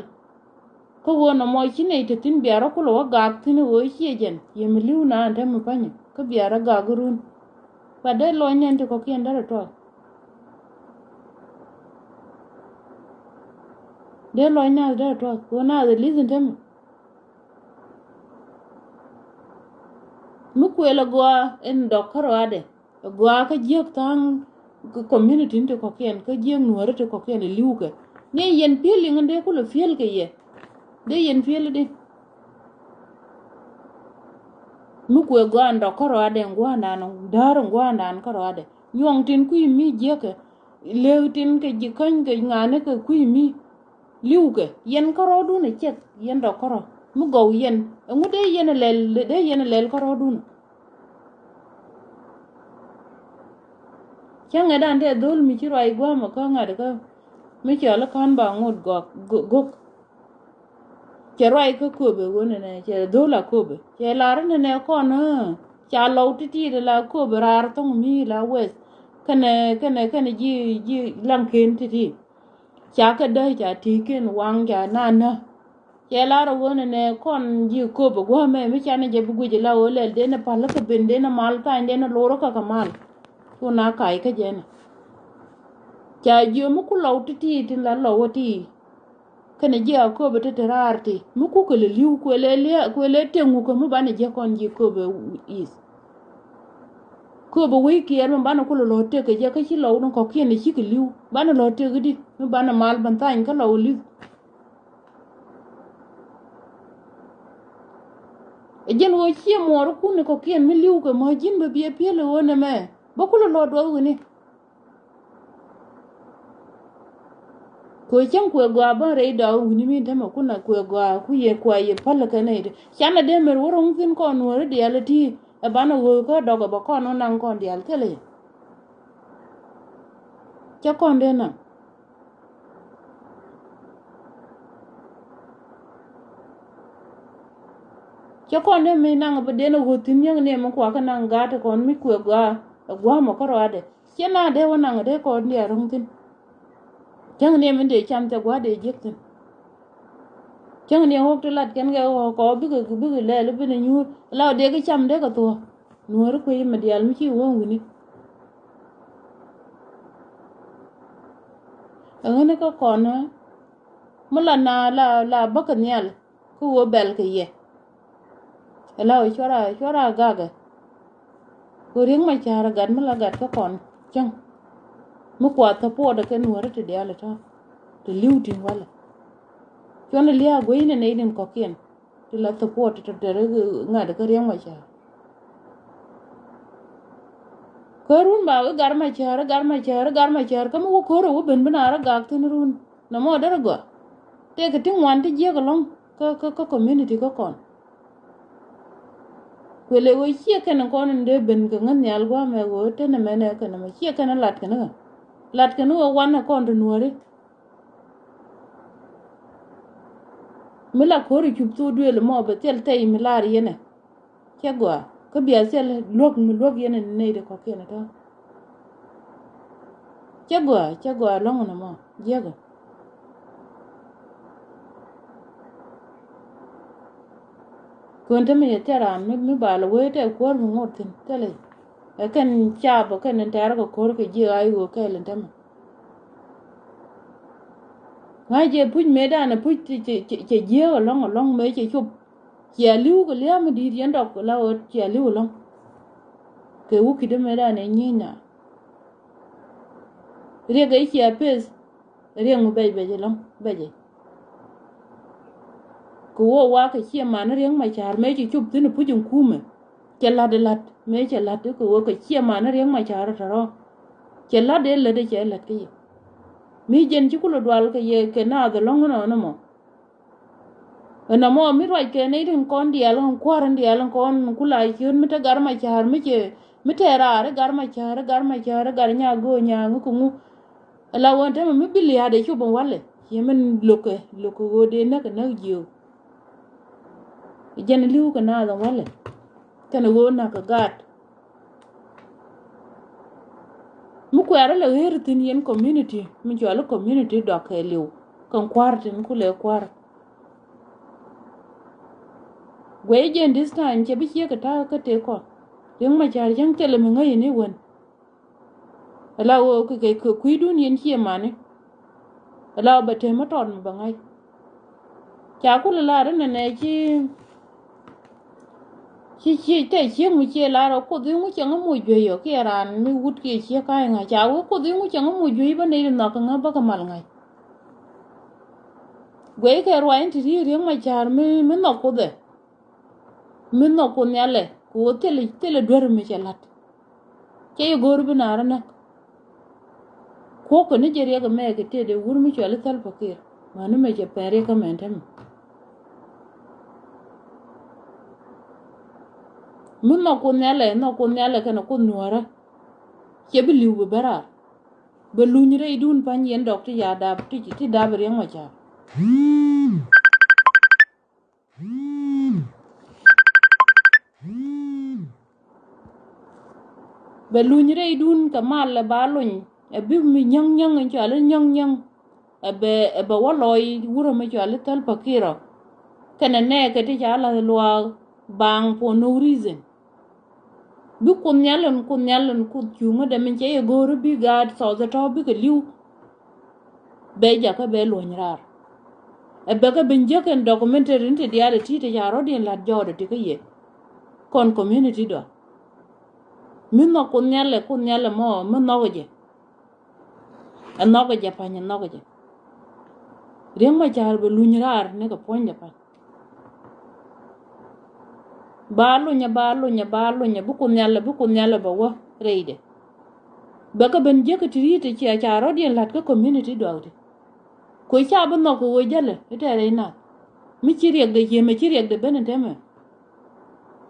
Kä ɣöö nɔmɔ ci nɛy te thi̱n bia rɔ kulɛ wä gak thi̱n ɣöö ciɛ jɛn yɛ mi li̱w na ɛn te mi pa̱nyɛ kä bia rɔ gak run. Ba dee lɔc nɛn ti kɔ̱kiɛn derɛ tuak. Dee lɔc nath derɛ tuak ɣöö nath ɛ li̱th ɛn te mi. Mi kuël ɛ gɔaa in dɔk kärɔadɛ. Ɛ gɔaa kä jiäk tha̱a̱ŋ kä community ti kɔ̱kiɛn kä jiäk nuääri ti kɔ̱kiɛn ɛ li̱wkɛ. Ni yɛn pi̱el liŋ in dee kulɛ pi̱el kɛ yɛ. Dee yɛn pi̱el di. Mi kuël gɔaa in dɔk kärɔadɛ in gua̱a̱ndan in da̱a̱r in gua̱a̱ndan kärɔadɛ. Nyuɔ̱ŋ tin kui̱ mi jiäkɛ. Lëëk tin kɛ ji̱ käny kɛ ŋa̱a̱ni kɛ kui̱ mi. Li̱wkɛ yɛn kärɔɔdun ɛ ciɛk yɛn dɔk kärɔɔ mi gɔw yɛn. Ɛŋu dee yɛn ɛ lɛl dee yɛn ɛ lɛl kärɔɔdun. Cä ŋɛtdan tɛ dho̱l mi ci ruac gua̱a̱mɛ kä ŋa̱t kä. Mi cɔal i̱ ka̱n ba ŋot gɔk, gök. Cɛ ruac kä köpɛ ɣöö nɛnɛ cɛ dho̱l a köpɛ. Cɛ lar i̱ nɛnɛ kɔn, ɛ, ca lɔw ti̱ti̱ ti la köpɛ raar thɔ̱ŋ mi la weth. Kɛnɛ, kɛnɛ, kɛnɛ ji̱, ji̱ laŋken ti̱ti̱. Ca kɛ däc ca ti̱i̱ken waŋ ca na nä. Cɛ lar ɛ ɣöö nɛnɛ kɔn ji̱ köp ɛ gua̱a̱mɛ mi canɛ jɛ bi guic ɛ la ɣöö lɛl denɛ pa̱l kä ben denɛ mal thany denɛ lor kä kɛ mal. Cu na kac kä jɛn ɛ. Ca jiö mi ku lɔw ti̱ti̱ tin la lɔw ɛ ti. Kɛnɛ ji̱ a köp ɛ ti te raar ti mi kukɛ lɛ li̱w kuël ɛ lia̱a̱ kuël ɛ tëŋ wukɛ mi banɛ jiäk kɔn ji̱ köp ɛ i̱th. Köp ɛ wec kiɛɛr mi banɛ kulɛ lɔ tëk kɛ jɛ kä ci lɔw ni kɔ̱kiɛn ɛ cikɛ li̱w banɛ lɔ tëk i̱di mi banɛ mal bän thany kä lɔw li̱w. Ɛ jɛn ɣöö ciɛ muɔɔrikun ni kɔ̱kiɛn mi li̱w kɛ mä ji̱n bɛ biɛ pi̱el ɛ ɣöö nɛmɛ bä kulɛ lɔ duɔth wi̱ni. Kɛ cäŋ kuɛ gɔaa bä rɛy dɔɔk wi̱ni mi tämɛ kun a kuɛ gɔaa ku yɛ kua yɛ päl kɛ nɛy ti canɛ dee mɛr wä ro̱ŋ thi̱n kɔn nuɔ̱ɔ̱ri diaal ɛ ti ɛ banɛ ɣöö kä dɔk ɛ bä kɔn wä naŋ kɔn diaal thilɛ. Cä kɔn dee naŋ. Cä kɔn dee mi naŋ bi den a ɣöö thi̱n yäŋ ni mi kuakä naŋ gaat kɔn mi kuɛ gɔaa ɛ gua̱a̱mɔ kä ruaadɛ. Ciɛ na dee wä naŋ dee kɔn diaal ro̱ŋ thi̱n. Cäŋ ni mi dee cam thɛ gua̱a̱r dee jiäk thi̱n. Cäŋ ni ɣɔ̱k ti lat kɛn kɛ ɣɔ̱k kɔ bikɛ bikɛ lɛl bi ni nyuur la dee kɛ cam dee kɛ thuɔ̱k. Nuɔ̱ɔ̱ri kuec mi diaal mi ci wä wi̱ni. Ɛŋäni kä kɔn mi la na la la bäkɛ nhial. Kä ɣöö bɛl kɛ yɛ. Ɛ la ɣöö cuara cuara gakɛ. Ɣöö Riek Machar gat mi la gat kä kɔn cäŋ. Mi kua support kɛ nuɔ̱ɔ̱ri ti diaal tɔ̱. Ti li̱w tin walɛ. Cuɔn lia̱a̱ guey ni nɛy din kɔ̱kiɛn. Ti la support ti te ri ŋa̱t kä Riek Machar. Kä run ba wi̱ Gat Machar, Gat Machar, Gat Machar kä mi wä ko̱r ɛ wä ben bi na rɔ gak thin run. Nɔmɔ derɛ gɔaa. Tëëkɛ ti ŋuan ti jiäk ɛlɔ̱ŋ kä, kä, kä community kä kɔn. Kuël ɛ ɣöö ciɛ kɛn kɔn in dee ben kɛ ŋäth nhial gua̱a̱mɛ ɣöö tenɛ mɛnɛ kɛn ɛmɛ ciɛ kɛn lat kɛn ɣä. Lat kɛn ɣä wanɛ kɔn ti nuääri. Mi la ko̱ri cup thok duëël mɔ bɛ thil thɛy mi lar yɛnɛ. Cɛ gɔaa kä bia thil luäk mi luäk yɛnɛ ni nɛy ti kɔ̱kiɛn tɔ̱. Cɛ gɔaa, cɛ gɔaa lɔ̱ŋ nɔmɔ jiäkä. Kön tämɛ yɛ thil raan mi, mi bal wee tɛ kuäär mi ŋot thi̱n thilɛ. Ɛ kɛn caap ɛ kɛn in tɛ̈r kɛ ko̱r kɛ ji̱ ɣa̱c ɣöö kɛɛl in tämɛ. Ŋa̱c jɛ puc mëëdan ɛ puc cɛ, cɛ, cɛ, cɛ jiääk ɛlɔ̱ŋ ɛlɔ̱ŋ mëë cɛ cop. Cia li̱w kɛ lia̱a̱ mi di̱i̱t yɛn dɔk la ɣöö cia li̱w ɛlɔ̱ŋ. Kɛ wukit mëëdan ɛ nyi̱i̱c na. Riɛk ɛ cia peth. Riɛk mi bɛc bɛc ɛlɔ̱ŋ bɛc ɛ. Kɛ wä wa kɛ ciɛ man Riek Machar mëë ci cop thi̱n puc in kumɛ. Cɛ la̱t ɛ la̱t mëë cɛ la̱t kɛ wä kɛ ciɛ man Riek Machar tɔ̱rɔ̱. Cɛ la̱t ɛ lät ɛ cɛ la̱t kä yɛ. Mi jɛn ci kulɛ dual kɛ yɛ kɛ naath ɛlɔ̱ŋ ɛnɔnɔ mɔ. Ɛnɔmɔ mi ruac kɛ nɛy tin kɔn diaal kɔn kua̱r in diaal kɔn kula ciöt mi te Gat Machar mi cɛ mi tɛɛr raar i̱ Gat Machar i̱ Gat Machar i̱ Gat Nyagöö Nyaŋ i̱ kä ŋu. Ala ɣöö tämɛ mi bi lia̱a̱dɛ cop in walɛ ciɛ min lo̱kɛ lo̱kɛ ɣöö dee näk ɛ näk jiöök. Jɛn li̱w kɛ naath in walɛ kɛnɛ ɣöö näk kɛ gaat. Mi kuɛɛrä lɛ ɣeer thi̱n yɛn community mi cɔal i̱ community dɔak kɛɛliw kɛn kua̱r tin kulɛ kua̱r. Guɛy jɛn this time cɛ bi ciek kɛ ta̱a̱ kä tëë kɔn. Riek Machar cäŋ thilɛ mi ŋäc ni wen. Ala ɣöö kɛ kɛ kui̱dun yɛn ciɛ mani. Ala ɣöö bɛ tëë mi tɔt mi bɛ ŋa̱c. Ca kulɛ lar inɛ nɛ ci ci ci tɛ ciek mi ciɛ lar ɣöö Kuoth i̱ ŋu cɛ ŋä moc juey ɔ kiɛ raan mi wut kiɛ ciek ka̱a̱c ŋa̱c ca wee Kuoth i̱ ŋu cɛ ŋä moc juey bä nɛy ri nhɔk kɛ ŋä bä kɛ mal ŋa̱c. Guey kɛ ruac in ti ri Riek Machar mi mi nhɔk Kuoth ɛ. Mi nhɔk Kuoth nhialɛ kɛ ɣöö thilɛ thilɛ duer mi cɛ la̱t. Cɛ yɛ go̱o̱r bi naar näk. Kuɔ̱k kɛ ni jɛ riɛk ɛmɛ kɛ tëëdɛ wur mi cɔal i̱ Salva Kiir mäni mɛ cɛ pɛn riɛk kä mɛn tämɛ. Mi nhɔk Kuoth nhialɛ nhɔk Kuoth nhialɛ kɛnɛ Kuoth nuäärä. Cɛ bi li̱w bi bä raar. Bɛ luny rɛydun pa̱ny yɛn dɔk ti ya dap ti, ti dap Riɛk Macar. Bɛ luny rɛydun kɛ mal ɛ ba lony ɛ bi mi nyäŋ nyäŋ in cɔal i̱ nyäŋ nyäŋ. Ɛ bɛ, ɛ bɛ wä lɔc wurä mi cɔal i̱ Salva Kiir ɔ. Kɛnɛ nɛɛkɛ ti ca la̱th luaak baaŋ for no reason. Bi Kuoth Nhial in, Kuoth Nhial in, Kuoth cuŋä dɛ min cɛ yɛ go̱o̱ri bi gaat thɔɔth ɛ tɔ̱ bikɛ li̱w. Bɛ jakä bɛ luɔ̱ny raar. Ɛ bɛ kɛ ben jek in documentary in ti diaal ɛ ti ti ca rɔ̱diɛn la̱t jɔɔdɛ ti kä yɛ kɔn community dɔ. Mi nhɔk Kuoth Nhial ɛ, Kuoth Nhial ɛ mɔ mi nhɔk jɛ. Ɛ nhɔk jɛ pa̱ny, ɛ nhɔk jɛ. Riɛk Macar bɛ luny raar ni kɛ puɔ̱nydɛ pa̱ny. Ba lunyɛ, ba lunyɛ, ba lunyɛ, bi Kuoth Nhial, bi Kuoth Nhial bɛ wä rɛydɛ. Bɛ kɛ ben jek ti ri̱i̱t ti cia ca rɔ̱diɛn la̱t kä community duɔ̱ɔ̱k ti. Kuec ca bi nhɔk kɛ ɣöö jälɛ i̱ tɛɛrɛ inath. Mi ci riɛkdɛ, ciemɛ ci riɛkdɛ ben in tämɛ.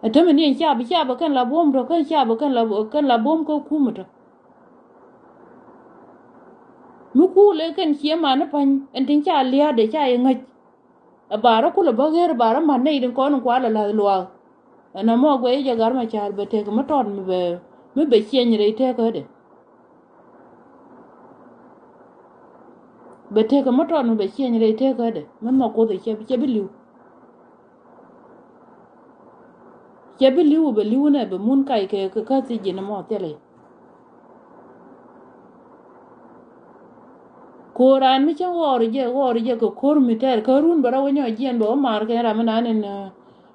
Ɛ tämɛ ni in ca bi, ca bi kɛn la buɔ̱m tɔ, kɛn ca bi kɛn la, kɛn la buɔ̱m kä kumɛ tɔ. Mi kuulɛ kɛn cie mani pa̱ny ɛn tin ca lia̱a̱dɛ ca yɛ ŋäc. Ɛ barä kulɛ bä ɣer, barä mat nɛy tin kɔn in kualɛ la̱th luaak. Ɛn ɛmɔ guɛy jɛ Gar Macar bɛ tek mi tɔt mi bɛ, mi bɛ ciɛny rɛy tekädɛ. Bɛ tek mi tɔt mi bɛ ciɛny rɛy tekädɛ mi nhɔk Kuoth cɛ, cɛ bi li̱w. Cɛ bi li̱w, bɛ li̱w nɛ bɛ mun kac kɛ, kɛ kä thiec ji̱n ɛmɔ thilɛ. Ko̱o̱r raan mi cä ɣɔɔr jɛ, ɣɔɔr jɛ kɛ ko̱r mi tɛɛr kä run bɛ rɔ wä nyɔ jiɛn bɛ wä maar kɛ ram mi naan in,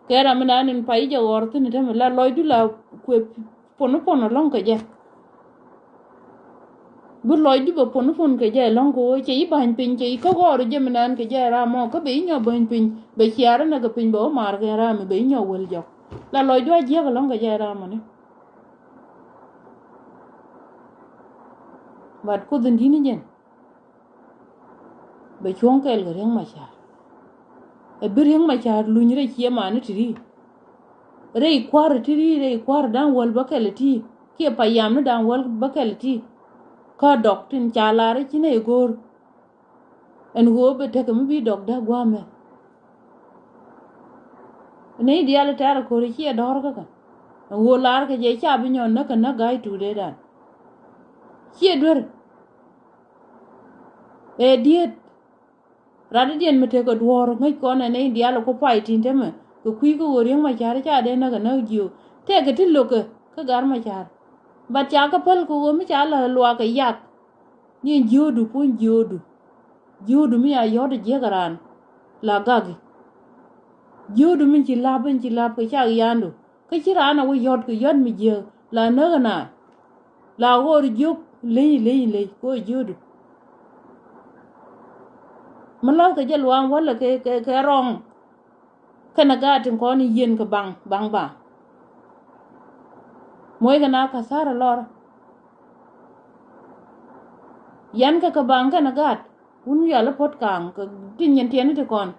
kɛ ram mi naan in pay jɛ ɣɔɔr thi̱n i̱ tämɛ la lɔcdu la kuɛ pon pon ɛlɔ̱ŋ kɛ jɛ. Bi lɔcdu bɛ pon pon kɛ jɛ ɛlɔ̱ŋ kɛ ɣöö cɛ i̱ ba̱ny piny, cɛ i̱ kä ɣɔɔr jɛ mi naan kɛ jɛ ram mɔ kä bɛ i̱ nyɔ ba̱ny piny, bɛ ciaarä nɛ kɛ piny bɛ wä maar kɛ ram mi bɛ i̱ nyɔ wäl jɔk. La lɔcdu a jiäk ɛlɔ̱ŋ kɛ jɛ ram mɔni. But Kuoth in di̱t ni jɛn. Bɛ cuɔ̱ŋ kɛɛl kɛ Riɛk Macar. Ɛ bi Riɛk Macar luny rɛy ciɛ mani ti ri. Rɛy kua̱r ti ri, rɛy kua̱r da̱ŋ wäl bä kɛl ti. Kiɛ payam ni da̱ŋ wäl bä kɛl ti. Kä dɔk tin ca lar i̱ ci nɛy go̱o̱r. Ɛn ɣöö bɛ tekɛ mi bi dɔk dee gua̱a̱mɛ. Nɛy diaal tɛ̈r ko̱ri ciɛ dɔ̱r kä kɛ. Ɛn ɣöö lar kɛ jɛ ca bi nyɔn näk kɛ näk ga̱a̱c tuut dee dan. Ciɛ duer. Ɛ diet. Rat diɛn mi tekɛ duɔ̱ɔ̱r ŋäc kɔn ɛ nɛy diaal ku pay tin temɛ kɛ kui̱ kä ɣöö Riɛk Macar ca dee näk ɛ näk jiö. Tɛkɛ ti lo̱kɛ kä Gar Macar. Bat ca kä päl kɛ ɣöö mi ca lä luaak kɛ yak. Ni jiöödu puɔ̱ny jiöödu. Jiöödu mi a yɔ̱t jiäk raan la gaki. Jiöödu mi ci lap, in ci lap kɛ cak yandu. Kä ci raan a wä yɔ̱t kɛ yɔ̱t mi jiäk la näk ɛ naath. La ɣöör jiök leny leny leny kɛ ɣöö jiöödu. Mi la̱thkɛ jɛ luaam walɛ kɛ, kɛ, kɛ rɔ̱ŋ. Kɛnɛ gaat tin kɔn in yieen kɛ baŋ, baŋ ba. Moc kɛ na ka̱tha̱r ɛ lɔr. Yan kɛ kɛ baŋ kɛnɛ gaat. Wun wial i̱ puɔ̱t ka̱a̱ŋ kɛ ti nyin tiɛni ti kɔn.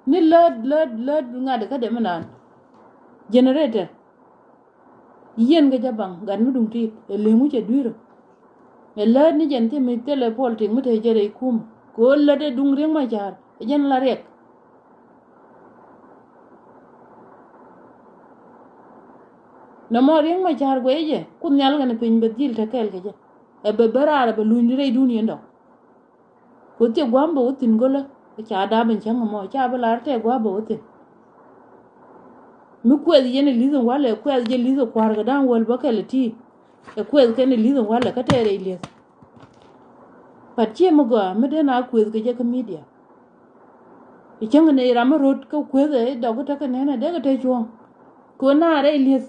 Ni läät, läät, läät ŋa̱t ikä dee mi naan. Generator. Yieen kɛ jɛ baŋ gat mi duŋ ti̱i̱t ɛ leŋ wi̱c ɛ dui̱rä. Ɛ läät ni jɛn thim mi thilɛ puɔl tik mi te jɛ rɛy kum. Kɛ ɣöö lät ɛ duŋ Riɛk Macar ɛ jɛn la riɛk. Nɔmɔ Riɛk Macar guɛy jɛ Kuoth Nhial kɛnɛ piny bɛ dhil te kɛɛl kɛ jɛ. Ɛ bɛ bä raar ɛ bɛ luny rɛy dun yɛn dɔk. Ku thiɛ gua̱a̱m bɛ wä thi̱n go̱lä. Ca dap in cäŋ ɛmɔ ca bi lar tɛ gua̱a̱m bɛ wä thi̱n. Mi kuɛth yɛn ɛ li̱th in walɛ kuɛth jɛ li̱th ɛ kua̱r kɛ da̱ŋ wäl bä kɛl ɛ ti. Ɛ kuɛth kɛn ɛ li̱th in walɛ kä tɛ rɛy li̱eth. Pat ciɛ mi gɔaa mi den a kuɛth kɛ jɛ kä media. Ɛ cäŋ nɛy ram mi rot kä kuɛth ɛ dɔk kä tekɛ nɛn ɛ dee kɛ te cuɔ̱ɔ̱ŋ. Kɛ ɣöö na rɛy li̱eth.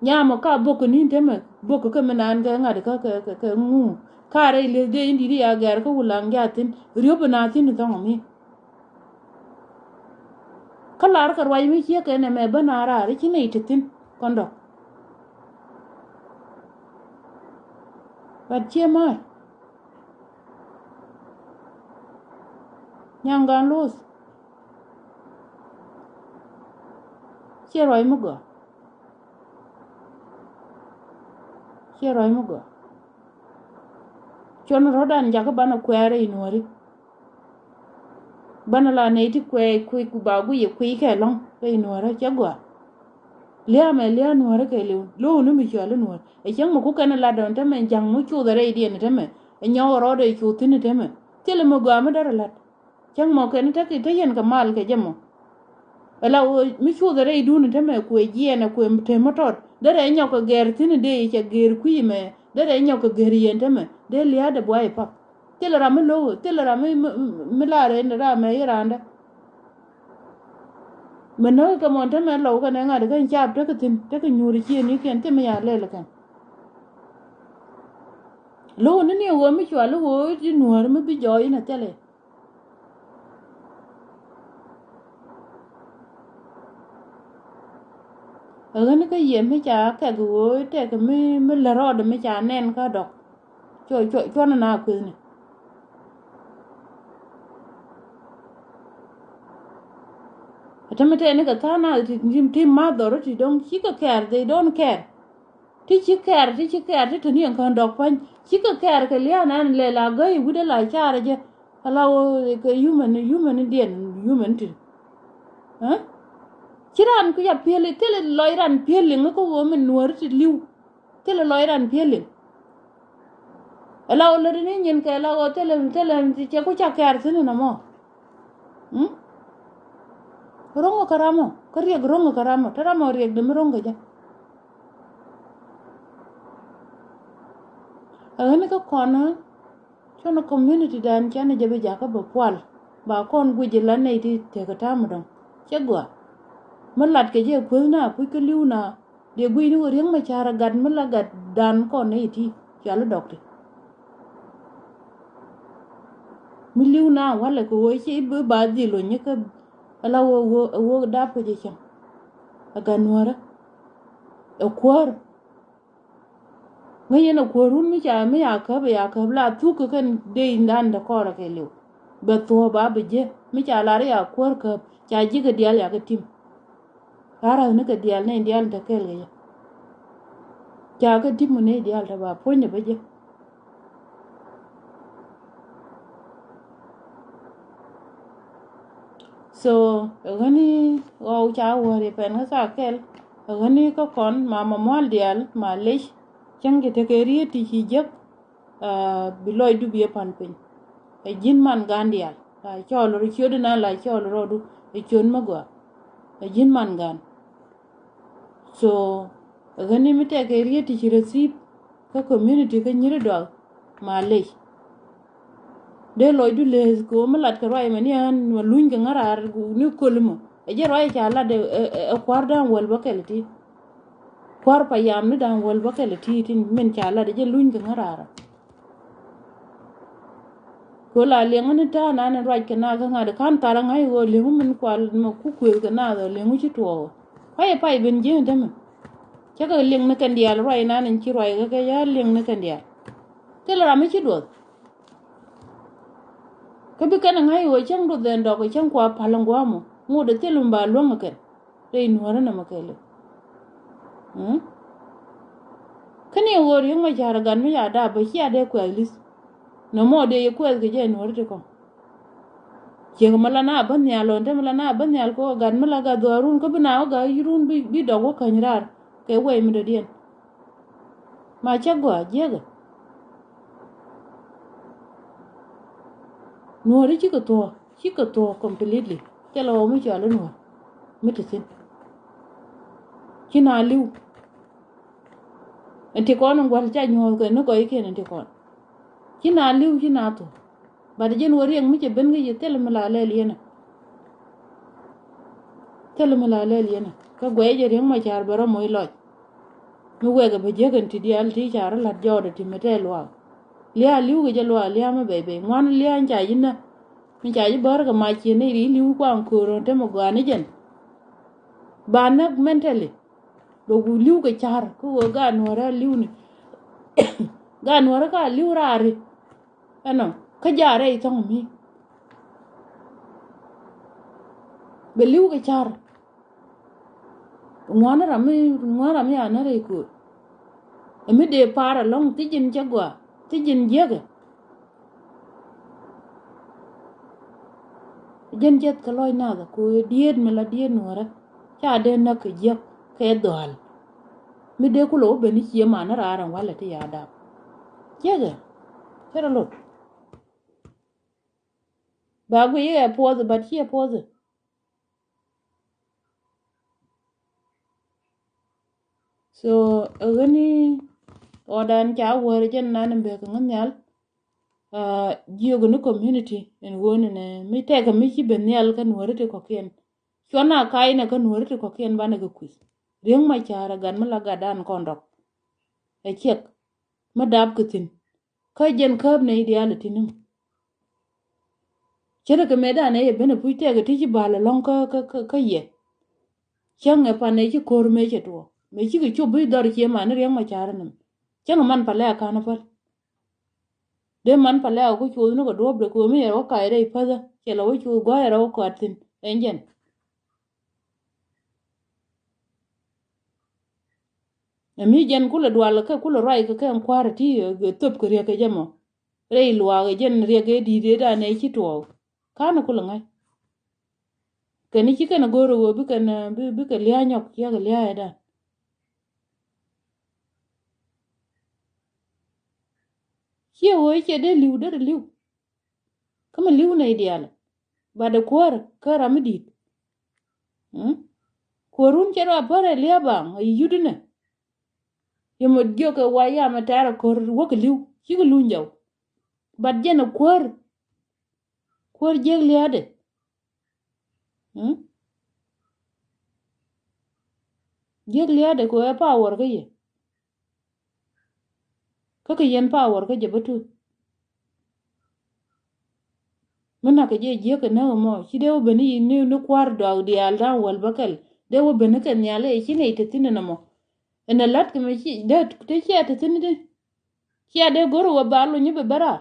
Nyam ɔ ka bok kɛ ni̱n temɛ bok kɛ mi naan kɛ ŋa̱t kä kɛ, kɛ, kɛ ŋu. Ka rɛy lieth dee in di̱t ya gɛr kä wulaŋ ja thi̱n riöp na thi̱n thɔŋ mi. Kä lar kɛ ruac mi ciek kɛ nɛmɛ bä na raar i̱ ci nɛy te thi̱n kɔn dɔk. But ciɛ ma̱a̱r. Nyaŋ gan luth. Ciɛ ruac mi gɔaa. Ciɛ ruac mi gɔaa. Cuɔn rɔ̱dan jakä banɛ kuɛɛr rɛy nuɔ̱ɔ̱ri. Banɛ la nɛy ti kuɛɛc kui̱ ku ba guic ɛ kui̱ kɛ lɔ̱ŋ rɛy nuɔ̱ɔ̱rä cɛ gɔaa. Lia̱a̱ mɛ lia̱a̱ nuɔ̱ɔ̱rä kɛ liw lo̱o̱ni mi cɔal i̱ nuɔ̱ɔ̱r. Ɛ cäŋ mi ku kɛn ɛ lat dɔ̱ŋ tämɛ ja̱ŋ mi cuuth ɛ rɛydiɛn tämɛ. Ɛ nyɔk ɛ rɔɔdɛ cuuth thi̱n tämɛ. Thilɛ mi gɔaa mi därɛ la̱t. Cäŋ mɔ kɛn tä ki tä yɛn kɛ mal kɛ jɛ mɔ. Ala ɣöö mi cuuth rɛydun tämɛ kuɛ jiɛɛn ɛ kuɛ tem mi tɔt derɛ nyɔk kɛ gɛr thi̱n dee cɛ gɛr kui̱ mɛ derɛ nyɔk kɛ gɛr yɛn tämɛ dee lia̱a̱dɛ buay pak. Thilɛ ram mi lo̱k thilɛ ram mi mi lar ɛn ram mɛ i̱ randä. Mɛ näk kɛ mɔn tämɛ lɔw kɛnɛ ŋa̱t kɛn cap tekɛ thi̱n tekɛ nyuur ciëëni kɛn thimɛ ya lɛl kɛn. Lo̱k ni ni ɣöö mi cual i̱ ɣöö i̱ nuäär mi bi jɔɔc inɛ thilɛ. Ɛ ɣän kä yɛ mi ca kɛk ɣöö tɛk mi mi lät rɔɔdɛ mi ca nɛn kä dɔk. Cuɔ cuɔ cuɔn na kuethni. Ɛ tämɛ tɛni kɛ tha̱a̱ŋ na ti ti ma dhɔr ti dɔ̱ŋ cikɛ kɛɛr they don't care. Ti ci kɛɛr ti ci kɛɛr ti te ni ɛn kään dɔk pa̱ny cikɛ kɛɛr kɛ lia̱a̱ nan lɛ la gäi wi̱dɛ la carɛ jɛ. Ala wä kɛ human human diɛn human ti. Ci ran ku ya pieli thilɛ lɔc ran pieli ŋä kä wä min nuɔri ti liw. Thilɛ lɔc ran pieli. Ala wä lät ni nyin kɛ ala wä thilɛ thilɛ cɛ ku ca kɛɛr thin in amɔ. Ro̱ŋ kä ramɔ kä riɛk ro̱ŋ kä ramɔ te ramɔ riɛk demi ro̱ŋ kä jɛ. Ɛ ɣän kä kɔn cuɔn community dan cɛn jɛ bi jakä bɛ pual ba kɔn guic la nɛy ti tek kä tam dɔŋ. Cɛ gɔaa mi lat kɛ jɛ kueth na puc kä liw na. Diɛ guic ni wä riäŋ mɛ ca̱r ɛ gat mi la gat dan kɔn nɛy ti cual dɔk ti. Mi li̱w na walɛ kɛ ɣöö ci bi ba dhil ɣöö nyikä. Ala ɣöö ɣöö dap kɛ jɛ cäŋ. Ɛ gat nuäärä ɛ kuäär. Ŋäc yɛn ɛ kuäär run mi ca mi ya käp ɛ ya käp la thuk kɛ kɛn dee indan dee kɔrɛ kɛ liw. Bɛ thuɔ̱ɔ̱p ba bi jiɛ mi ca lar ya kuäär käp ca ji̱ kɛ diaal ya kɛ tim. Kä rath ni kɛ diaal ni diaal te kɛɛl kɛ jɛ. Ca kɛ tim ni diaal te ba puɔ̱ny ɛ bä jɛ. So ɛ ɣäni ɣɔw ca wäri pɛn kä ca kɛl ɛ ɣäni kä kɔn ma ma mual diaal ma lec. Cäŋ ci tekɛ riet ti ci jek. Bi lɔcdu bi ɛ pan piny. Ɛ ji̱n man gan diaal la cɔɔl rɔ ciötdu na la cɔɔl rɔɔdu ɛ ciöt mi gɔaa. Ɛ ji̱n man gan. So ɛ ɣäni mi tɛkɛ riet ti ci receive kä community kä nyiri duak. Ma lec. Dee lɔcdu leth kɛ ɣöö mi lat kɛ ruac mɛ ni ɣän mɛ luny kɛ ŋäraar ni köli mɔ ɛ jɛ ruac ca lat ɛ kua̱r da̱a̱ŋ wäl bä kɛl ti. Kua̱r pa yam ni da̱a̱ŋ wäl bä kɛl ti tin min ca lat ɛ jɛ luny kɛ ŋäraar. Kɛ ɣöö la liɛŋä ni ta̱a̱ nan in ruac kɛ na kä ŋa̱t ka̱n thar ɛ ŋa̱c ɣöö liɛŋä min kual mɛ ku kuëth kɛ na ɣöö liɛŋä ci tuɔɔk. Pay pay ben ji̱n tämɛ. Cä kɛ liɛŋ ni kɛn diaal ruac nan in ci ruac kɛ kɛ ya liɛŋ ni kɛn diaal. Thilɛ ram mi ci duɔth. Kä bi kɛn ɛ ŋa̱c ɣöö cäŋ duɔth ɛn dɔk ɛ cäŋ kua pal in gua̱a̱mɔ ŋot ɛ thil mi ba luäŋ ɛ kɛn. Rɛy nuäärä nɔmɔ kɛɛliw. Kä ni ɣöö riäŋ mɛ ca̱r ɛ gat mi ca daap bä cia dee kuɛth li̱th. Nɔmɔ dee yɛ kuɛth kɛ jɛ nuäärä ti kɔŋ. Ciek mɛ la na bä nhial ɣän te mɛ la na bä nhial kɛ ɣöö gat mi la gat dhuaarun kä bi na wä gat yirun bi dɔk wä käny raar kɛ wɛy mi dɔ̱diɛn. Ma cä gɔaa jiäkä. Nuɔ̱ɔ̱ri cikɛ thuɔ̱ɔ̱ cikɛ thuɔ̱ɔ̱ completely. Thilɛ ɣɔw mi cɔal i̱ nuɔ̱ɔ̱r mi te thi̱n. Ci na li̱w. Ɛn ti kɔn in gua̱l ca nyuɔ̱ɔ̱r kɛ ni gɔykiɛn ɛn ti kɔn. Ci na li̱w ci na thuɔ̱ɔ̱. Bat jɛn wä riɛk mi cɛ ben kä yɛ thilɛ mi la lɛl yɛn ɛ. Thilɛ mi la lɛl yɛn ɛ kä guɛy jɛ riäŋ ma ca̱r bɛ rɔ moc lɔc. Mi wɛkɛ bɛ jiäk ɛn ti diaal ti ca̱r lat jɔɔdɛ ti mi tɛɛ luaak. Lia̱a̱ li̱w kɛ jɛ luaak lia̱a̱ mi bɛy bɛy ŋuan lia̱a̱ ca ji̱ näk. Mi ca ji̱ bäär kɛ mac ciën ni ri li̱w kuaŋ köör ɣän te mi gɔaa ni jɛn. Ba näk mentally. Bɛ ku li̱w kɛ ca̱r kä ɣöö gaat nuäärä li̱w ni. Gaat nuäärä ka li̱w raari. Ɛnɔ kä jaarɛ i̱ thɔ̱ŋ mi bɛ li̱w kɛ ca̱r. Ŋuan ram mi ŋuan ram mi anä rɛy köör. Ɛ mi dee pa̱a̱r alɔ̱ŋ thi̱ji̱n cɛ gɔaa thi̱ji̱n jiäkɛ. Jɛn jiɛth kɛ lɔc nath ku diet mi la diet nuɔrɛ. Ca dee näk kɛ jiäk kɛ dhual. Mi dee kulɛ wä ben i̱ cie man ni raar ɛn walɛ ti ya dap. Jiäkɛ. Cɛ rɔ lot. Ba guiy iɛ puɔth, but ciɛ puɔth. So, ɛ ɣäni ɣɔdan ca wäär jɛn nan in bek ŋä nhial. Jiök ni community in ɣöö ni nɛ mi tɛkɛ mi ci ben nhial kä nuɔri ti kɔkiɛn. Cuɔn a kac nɛ kä nuɔri ti kɔkiɛn banɛ kɛ kui̱. Riek Macar ɛ gat mi la gatdan kɔn rɔk. Ɛ ciɛk mi dap kɛ thi̱n. Kä jɛn kääp nɛy diaal ɛ ti̱n ni mɔ. Ce̱tkɛ mëëdan ɛ yɛ ben ɛ puc tɛkɛ ti ci bal ɛlɔ̱ŋ kä, kä, kä, kä yɛ. Cäŋ ɛ pan ɛ ci ko̱r mëë cɛ tuɔɔk. Mëë cikɛ cop bi dhɔr cie man ni Riek Macar ni mɔ. Cäŋ ɛ man palɛ a ka̱n ɛ päl. Dee man palɛ a ku cuoth ni kɛ duɔ̱ɔ̱p dee ko̱r mi yɛ wä kac rɛy päthä. Cɛ lɛ wä cuoth gua̱a̱c rɛw kuat thi̱n. Ɛn jɛn. Ɛ mi jɛn kulɛ dual kɛ kulɛ ruac kɛ kɛ ɛn kua̱r ti, ɛ, thöp kɛ riɛk kɛ jɛ mɔ. Rɛy luaak ɛ jɛn riɛk ɛ di̱i̱t ɛ dan ɛ ci tuɔɔk. Ka̱n kulɛ ŋa̱c. Kɛn ci kɛn go̱o̱r ɛ ɣöö bi kɛn, ɛ, bi, bikɛ lia̱a̱ nyɔk ciɛk lia̱a̱ ɛ dan. Ciɛ ɣöö ciɛ dee li̱w, derɛ li̱w. Kä mi li̱w nɛy diaal. Bat ɛ kuäär kä ram mi di̱i̱t. Mm? Kuäärun cɛ rɔ a pär ɛ lia̱a̱ baŋ ɛ yut inɛ. Yɛ mɔ jiök ɛ wa yam ɛ tɛ̈r ɛ ko̱r wäk li̱w cikɛ luny jɔw. Bat jɛn ɛ kuäär. Kuäär jiäk lia̱a̱dɛ. Mm? Jiäk lia̱a̱dɛ kɛ ɛ power kä yɛ. Kä kɛ yɛn power kä jɛ bä tuth. Mi nak kɛ jɛ jiäk kɛ näk ɛmɔ ci dee wä ben ni, ni, ni kua̱r dɔak diaal da̱ŋ wäl bä kɛl. Dee wä ben ni kɛ nhial i̱ ci nɛy te thi̱n ɛn ɛmɔ. Ɛn ɛ la̱t kɛ mɛ ci dee te cia te thi̱n di. Cia dee go̱r wä ba luny i̱ bɛ bɛ raar.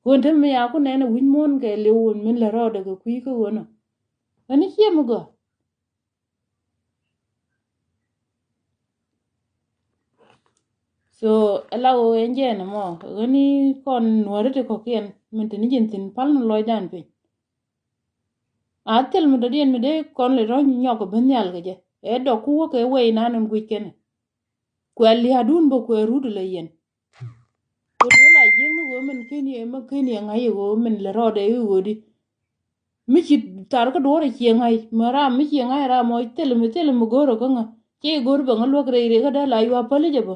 Ɣöö te mi ya ku nɛn ɛ wi̱c muɔ̱ɔ̱n kɛ liw wun min lɛ rɔɔdɛ kɛ kui̱ kä ɣöö nɔ. Ɣän i̱ cie mi gɔaa. So, ɛ la ɣöö ɛn jɛɛn ɛmɔ ɣän i̱ kɔn nuɔ̱ɔ̱ri ti kɔ̱kiɛn min te ni ji̱n thi̱n pal ni lɔcdan piny. A thil mi dɔ̱diɛn mi dee kɔn lɛ rɔ̱ nyɔk ɛ ben nhial kɛ jɛ ɛ dɔk ku wäk ɛ wee inan in guic kɛnɛ. Kuɛ lia̱a̱dun bä kuɛ rut ilɛ yɛn. Kɛ duɔl a jiäkni ɣöö min ken yɛ, mi ken yɛ ŋa̱c yɛ ɣöö min lɛ rɔɔdɛ i̱ ɣöödi. Mi ci thar kä duɔ̱ɔ̱r ɛ ciɛ ŋa̱c mɛ ram mi ciɛ ŋa̱c ram mɔ thil mi thil mi go̱o̱r ɛ kä ŋä. Cɛ i̱ go̱o̱r bɛ ŋä luäk rɛy rɛy kä dee la yua päli jɛ bä.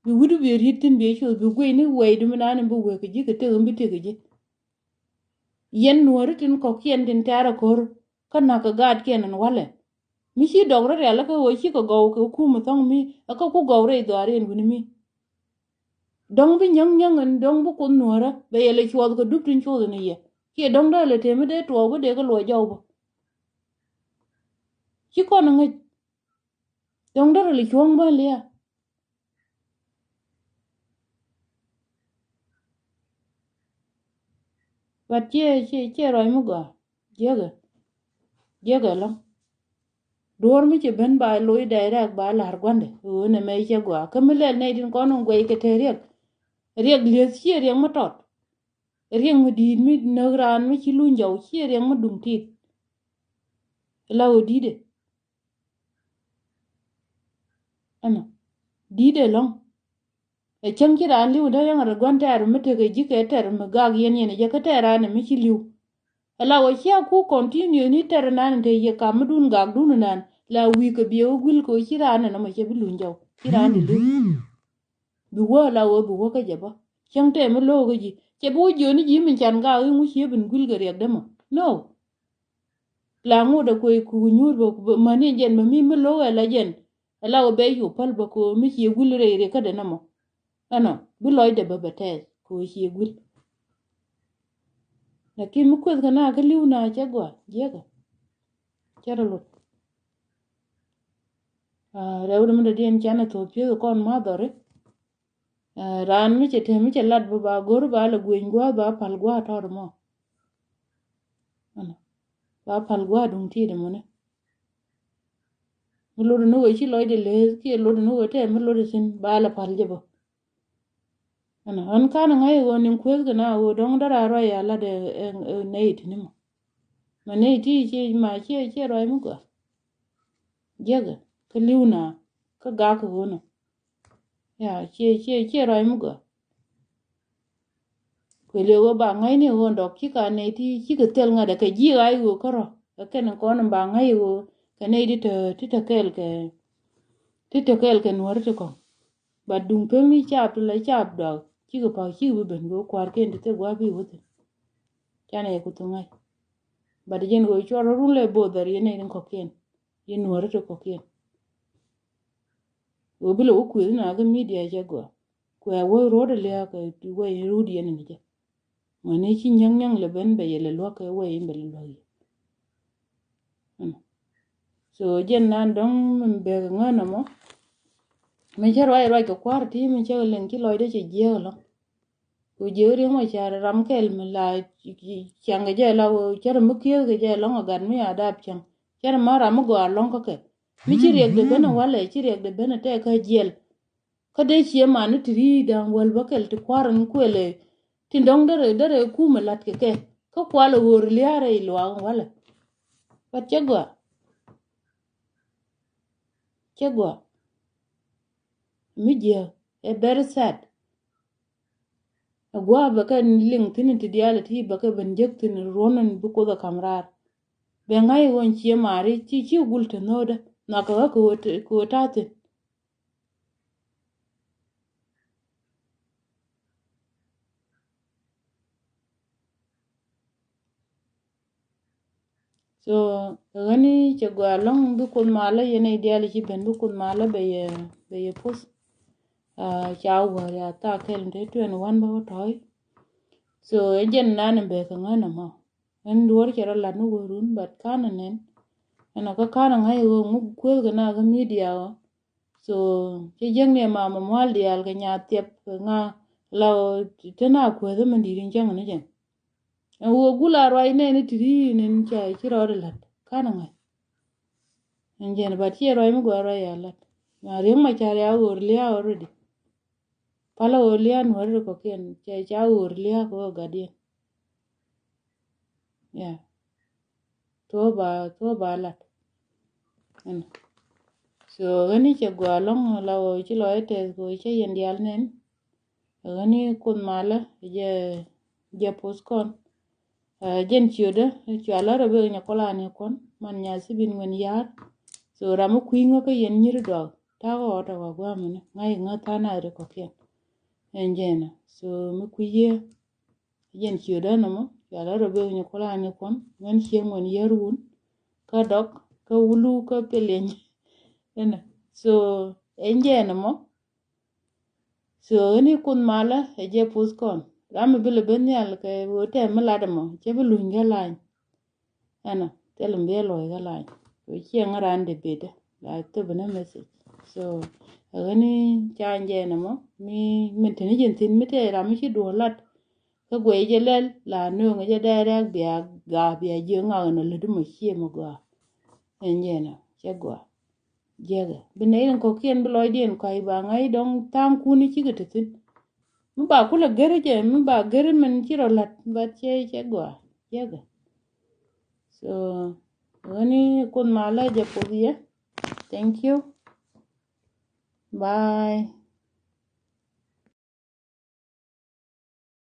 Bi wi̱du bi ri̱t thi̱n bi cuth bi guiy ni wɛy di mi naan in bi wek kɛ ji̱ kɛ tëk in bi tëk kɛ ji̱. Yɛn nuɔ̱ɔ̱ri tin kɔ̱kiɛn tin tɛ̈r ɛ ko̱r kä na̱k kɛ gaatkiɛn in walɛ. Mi ci dɔk rɔ rial kä ɣöö cikɛ gɔw kɛ kum thɔŋ mi ɛ kä ku gɔw rɛy dhuaariɛn wi̱ni mi. Dɔ̱ŋ bi nyäŋ nyäŋ in dɔ̱ŋ bi kuoth nuɔ̱ɔ̱rä bɛ yɛ lɛ cuɔth kɛ dup tin cuɔth in yɛ kiɛ dɔ̱ŋ dee lɛ tëë mi dee tuɔɔk bi dee kä luɔc jɔw bä. Ci kɔn ŋäc dɔ̱ŋ dee lɛ cuɔ̱ŋ bä lia̱a̱. But ciɛ ciɛ ciɛ ruac mi gɔaa. Jiäkɛ. Jiäkɛ lɔ̱ŋ. Duɔ̱ɔ̱r mi ci ben ba loc direct ba la̱r gua̱ndɛ ɣöö nɛ mɛ cɛ gɔaa kä mi lɛl nɛy tin kɔn in guɛc kɛ te riɛk. Riɛk lieth ciɛ riɛk mi tɔt. Riɛk mi di̱i̱t mi näk raan mi ci luny jɔw ciɛ riɛk mi duŋ tit. La ɣöö di̱i̱tɛ. Ɛnɔ di̱i̱t ɛlɔ̱ŋ. Ɛ cäŋ ci raan li̱w dee yɛn ɛ rɛ gua̱n tɛɛr mi tekɛ ji̱ kɛ tɛɛr mi gak yɛn yɛn ɛ jɛ kä tɛɛr raan ɛ mi ci li̱w. Ɛ la wä cia ku continue ni tɛɛr naan ɛ te yɛ kam mi dun gak dun naan la wi̱i̱ kɛ biɛ wä guil kɛ wä ci raan ɛ nɔmɔ cɛ bi luny jɔw ci raan ɛ li̱w. Bi wä la wä bi wä kä jɛ bä cäŋ tɛɛ mi lo̱o̱ kä ji̱ cɛ bi wä jiöni ji̱ min can gak i̱ ŋu cie bin guil kɛ riɛk dämɔ. No. La ŋot ɛ kuec ku nyuur bä mäni jɛn bä mi mi lo̱o̱ ɛ la jɛn. Ɛ la wä bɛ yop päl bä kɛ mi cie guil rɛy rɛy kä dɛ nɔmɔ. Ɛnɔ bi lɔcdɛ bä bɛ tɛth kɛ cie guil. Lakin mi kueth kɛ na kä li̱w na cɛ gɔaa jiɛkɛ. Cɛ rɛ lot. Rɛw dämɛ dɔ̱diɛn canɛ thok pieth kɔn ma dhɔri. Raan mi cɛ te mi cɛ lat bä ba go̱r ba lɛ gueny gua̱a̱th ba pal gua̱a̱th tɔt mɔ. Ba pal gua̱a̱th duŋ ti̱i̱t mɔni. Mi lot ni wee ci lɔcdɛ leeth kiɛ lot ni wee tɛm mi lot ithin ba lɛ pal jɛ bä. Ɛnɔ ɣän kan ŋa̱c ɣöö niŋ kuëth kɛ na ɣöö dɔ̱ŋ dära ruac a lat ɛ, ɛ, ɛ nɛy ti ni mɔ. Ma nɛy ti ci ma ciɛ ciɛ ruac mi gɔaa. Jiɛkɛ kä li̱w na kä gak kɛ ɣöö nɔ. Ya ciɛ ciɛ ciɛ ruac mi gɔaa. Kuël yɛ ɣöö ba ŋa̱cni ɣöö dɔk cikɛ a nɛy ti cikɛ thil ŋa̱t ɛ kɛ ji̱ ɣa̱c ɣöö kärɔ ɛ kɛn kɔn ba ŋa̱c ɣöö kɛ nɛy ti te ti te kɛɛl kɛ ti te kɛɛl kɛ nuɔ̱ri ti kɔ̱ŋ. But duŋ pek ni caap ti la caap dɔak cikɛ pa̱a̱k cikɛ bi ben kɛ ɣöö kua̱rkiɛn ti thil gua̱a̱p bi wä thi̱n. Canɛ yɛ ku thuk ŋa̱c. But jɛn ɣöö cuɔr run lɛ both dhɛr yɛn nɛy ti kɔ̱kiɛn yɛn nuɔ̱ri ti kɔ̱kiɛn. Ɣöö bi lɛ wä kuëth na kä media cɛ gɔaa. Kuɛ wä ro̱o̱dɛ lia̱a̱ kɛ wä in ruut yɛn ni jɛ. Ŋɔni ci nyäŋ nyäŋ lɛ ben bɛ yɛ lɛ luäk kɛ wä in bɛ lɛ luäk yɛ. Mm. So jɛn nan dɔ̱ŋ min bɛk ŋä nɔmɔ. Min cä ruac ruac kɛ kua̱r ti min cä liŋ ci lɔcdɛ cɛ jiɛk lɔ. Ku jiɛk riŋ mɔ car ram kɛl mi la ciaŋ kɛ jɛ la cär mi kieth kɛ jɛ lɔŋ a gat mi a dap ciaŋ. Cär ma ram mi gɔaa lɔŋ kä kɛ. Mi ci riɛk de ben a walɛ ci riɛk de ben a tɛk kä jiɛl. Kä dee cie man ni ti ri̱i̱c da̱ŋ wäl bä kɛl ti kua̱r in kuël ɛ tin dɔ̱ŋ derɛ derɛ kumɛ la̱t kɛ kɛ kä kual ɛ ɣöör lia̱a̱rɛ i̱ luaak in walɛ. But cɛ gɔaa. Cɛ gɔaa. Mi jiääk ɛ very sad. Ɛ gua̱a̱ bɛ kɛ liŋ thi̱n ti diaal ti bɛ kɛ ben jek thi̱n ruɔ̱n in bi Kuoth ɛ ka̱m raar. Bɛ ŋa̱c ɣöö cie maari ci ci gul te nhöödä nhɔakɛ ɣä kɛ ɣöö ta̱a̱ thi̱n. So ɣäni cɛ gɔaa lɔ̱ŋ bi Kuoth malä yɛn i̱ diaal i̱ ci ben bi Kuoth malä bɛ yɛ bɛ yɛ poth. Ca wäär ya thaak kɛl in te twenty one bä wä tɔ̱ɔ̱c. So ɛ jɛn nan in bɛ kɛ ŋän ɛmɔ ɛn duɔ̱ɔ̱r cɛ rɔ lat ni wä run but kan ɛ nɛn. Ɛn ɔ kä kan ɛ ŋa̱c ɛ ɣöö ŋuk kuëth kɛ na kä media ɔ. So cɛ jiäkni ɛ ma ma mual diaal kɛ nya thiɛp kɛ ŋa la ɔ te na kuëth ɛ mɛn di̱i̱t in cäŋ ni jɛn. Ɛn wä gula ruac nɛni ti ri nin ca ci rɔɔd lat kan ŋa̱c. Ɛn jɛn bat ci ruac mi gua ruac ya lat. Ma riek ma car ya ɣöör lia̱a̱ already. Pal ɣöör lia̱a̱ nuɔ̱ri kɔkiɛn ca ca ɣöör lia̱a̱ kɛ ɣöör gadiɛn. Ya. Thuɔ̱ɔ̱ ba thuɔ̱ɔ̱ ba lat. Ɛn. So ɣäni cɛ gua lɔŋ la ɣöö ci lɔc tɛth kɛ ɣöö cä yɛn diaal nɛn. Ɣäni Kuoth malä jɛ jɛ poth kɔn. Jɛn ciötdä cualä rɔ bek nyɛ kɔlan i̱ kuɔn man nya thibin ŋuɛn ya̱r. So ram mi kui̱ ŋä kä yɛn nyi̱ri dɔak ta̱a̱ kɛ ɣɔt ɛ wa gua̱a̱mini ŋa̱c ŋä tha̱a̱ nath ri kɔ̱kiɛn. Ɛn jɛn ɛ so mi kui̱ yɛ jɛn ciötdä nɔmɔ cualä rɔ bek nyɛ kɔlan i̱ kuɔn ŋän ciek ŋuɛn ya̱r wun. Kä dɔk kä wulu kä pilieny. Ɛn ɛ so ɛn jɛn ɛmɔ. So ɣäni Kuoth malä ɛ jɛ poth kɔn ram mi bi lɛ ben nhial kɛ ɣöö tɛm mi lat ɛmɔ cɛ bi luny kä lany. Ɛnɔ thil mi bi ɛ luɔc kä lany kɛ ciɛ ŋä ran dee bedä la thop ni message. So ɣäni ca jɛ ɛn ɛmɔ mi min te ni jɛn thi̱n mi tɛ ram mi ci duɔ̱ɔ̱r lat. Kä guɛy jɛ lɛl la nööŋ jɛ dɛɛrɛk bia gaak bia jiök ŋak ɛn ɔ lät mi ciɛ mi gɔaa. Ɛn jɛ ɛnɔ cɛ gɔaa. Jiäkɛ bi nɛy tin kɔ̱kiɛn bi lɔcdiɛn kɔ̱a̱c ba ŋa̱c dɔ̱ŋ tha̱a̱ŋkun i̱ cikɛ te thi̱n. Mi ba kulɛ geri jɛ mi ba geri min ci rɔ la̱t ba cɛ cɛ gɔaa jiäkɛ. So ɣäni Kuoth malä jɛ poth yɛ. Thank you. Bye.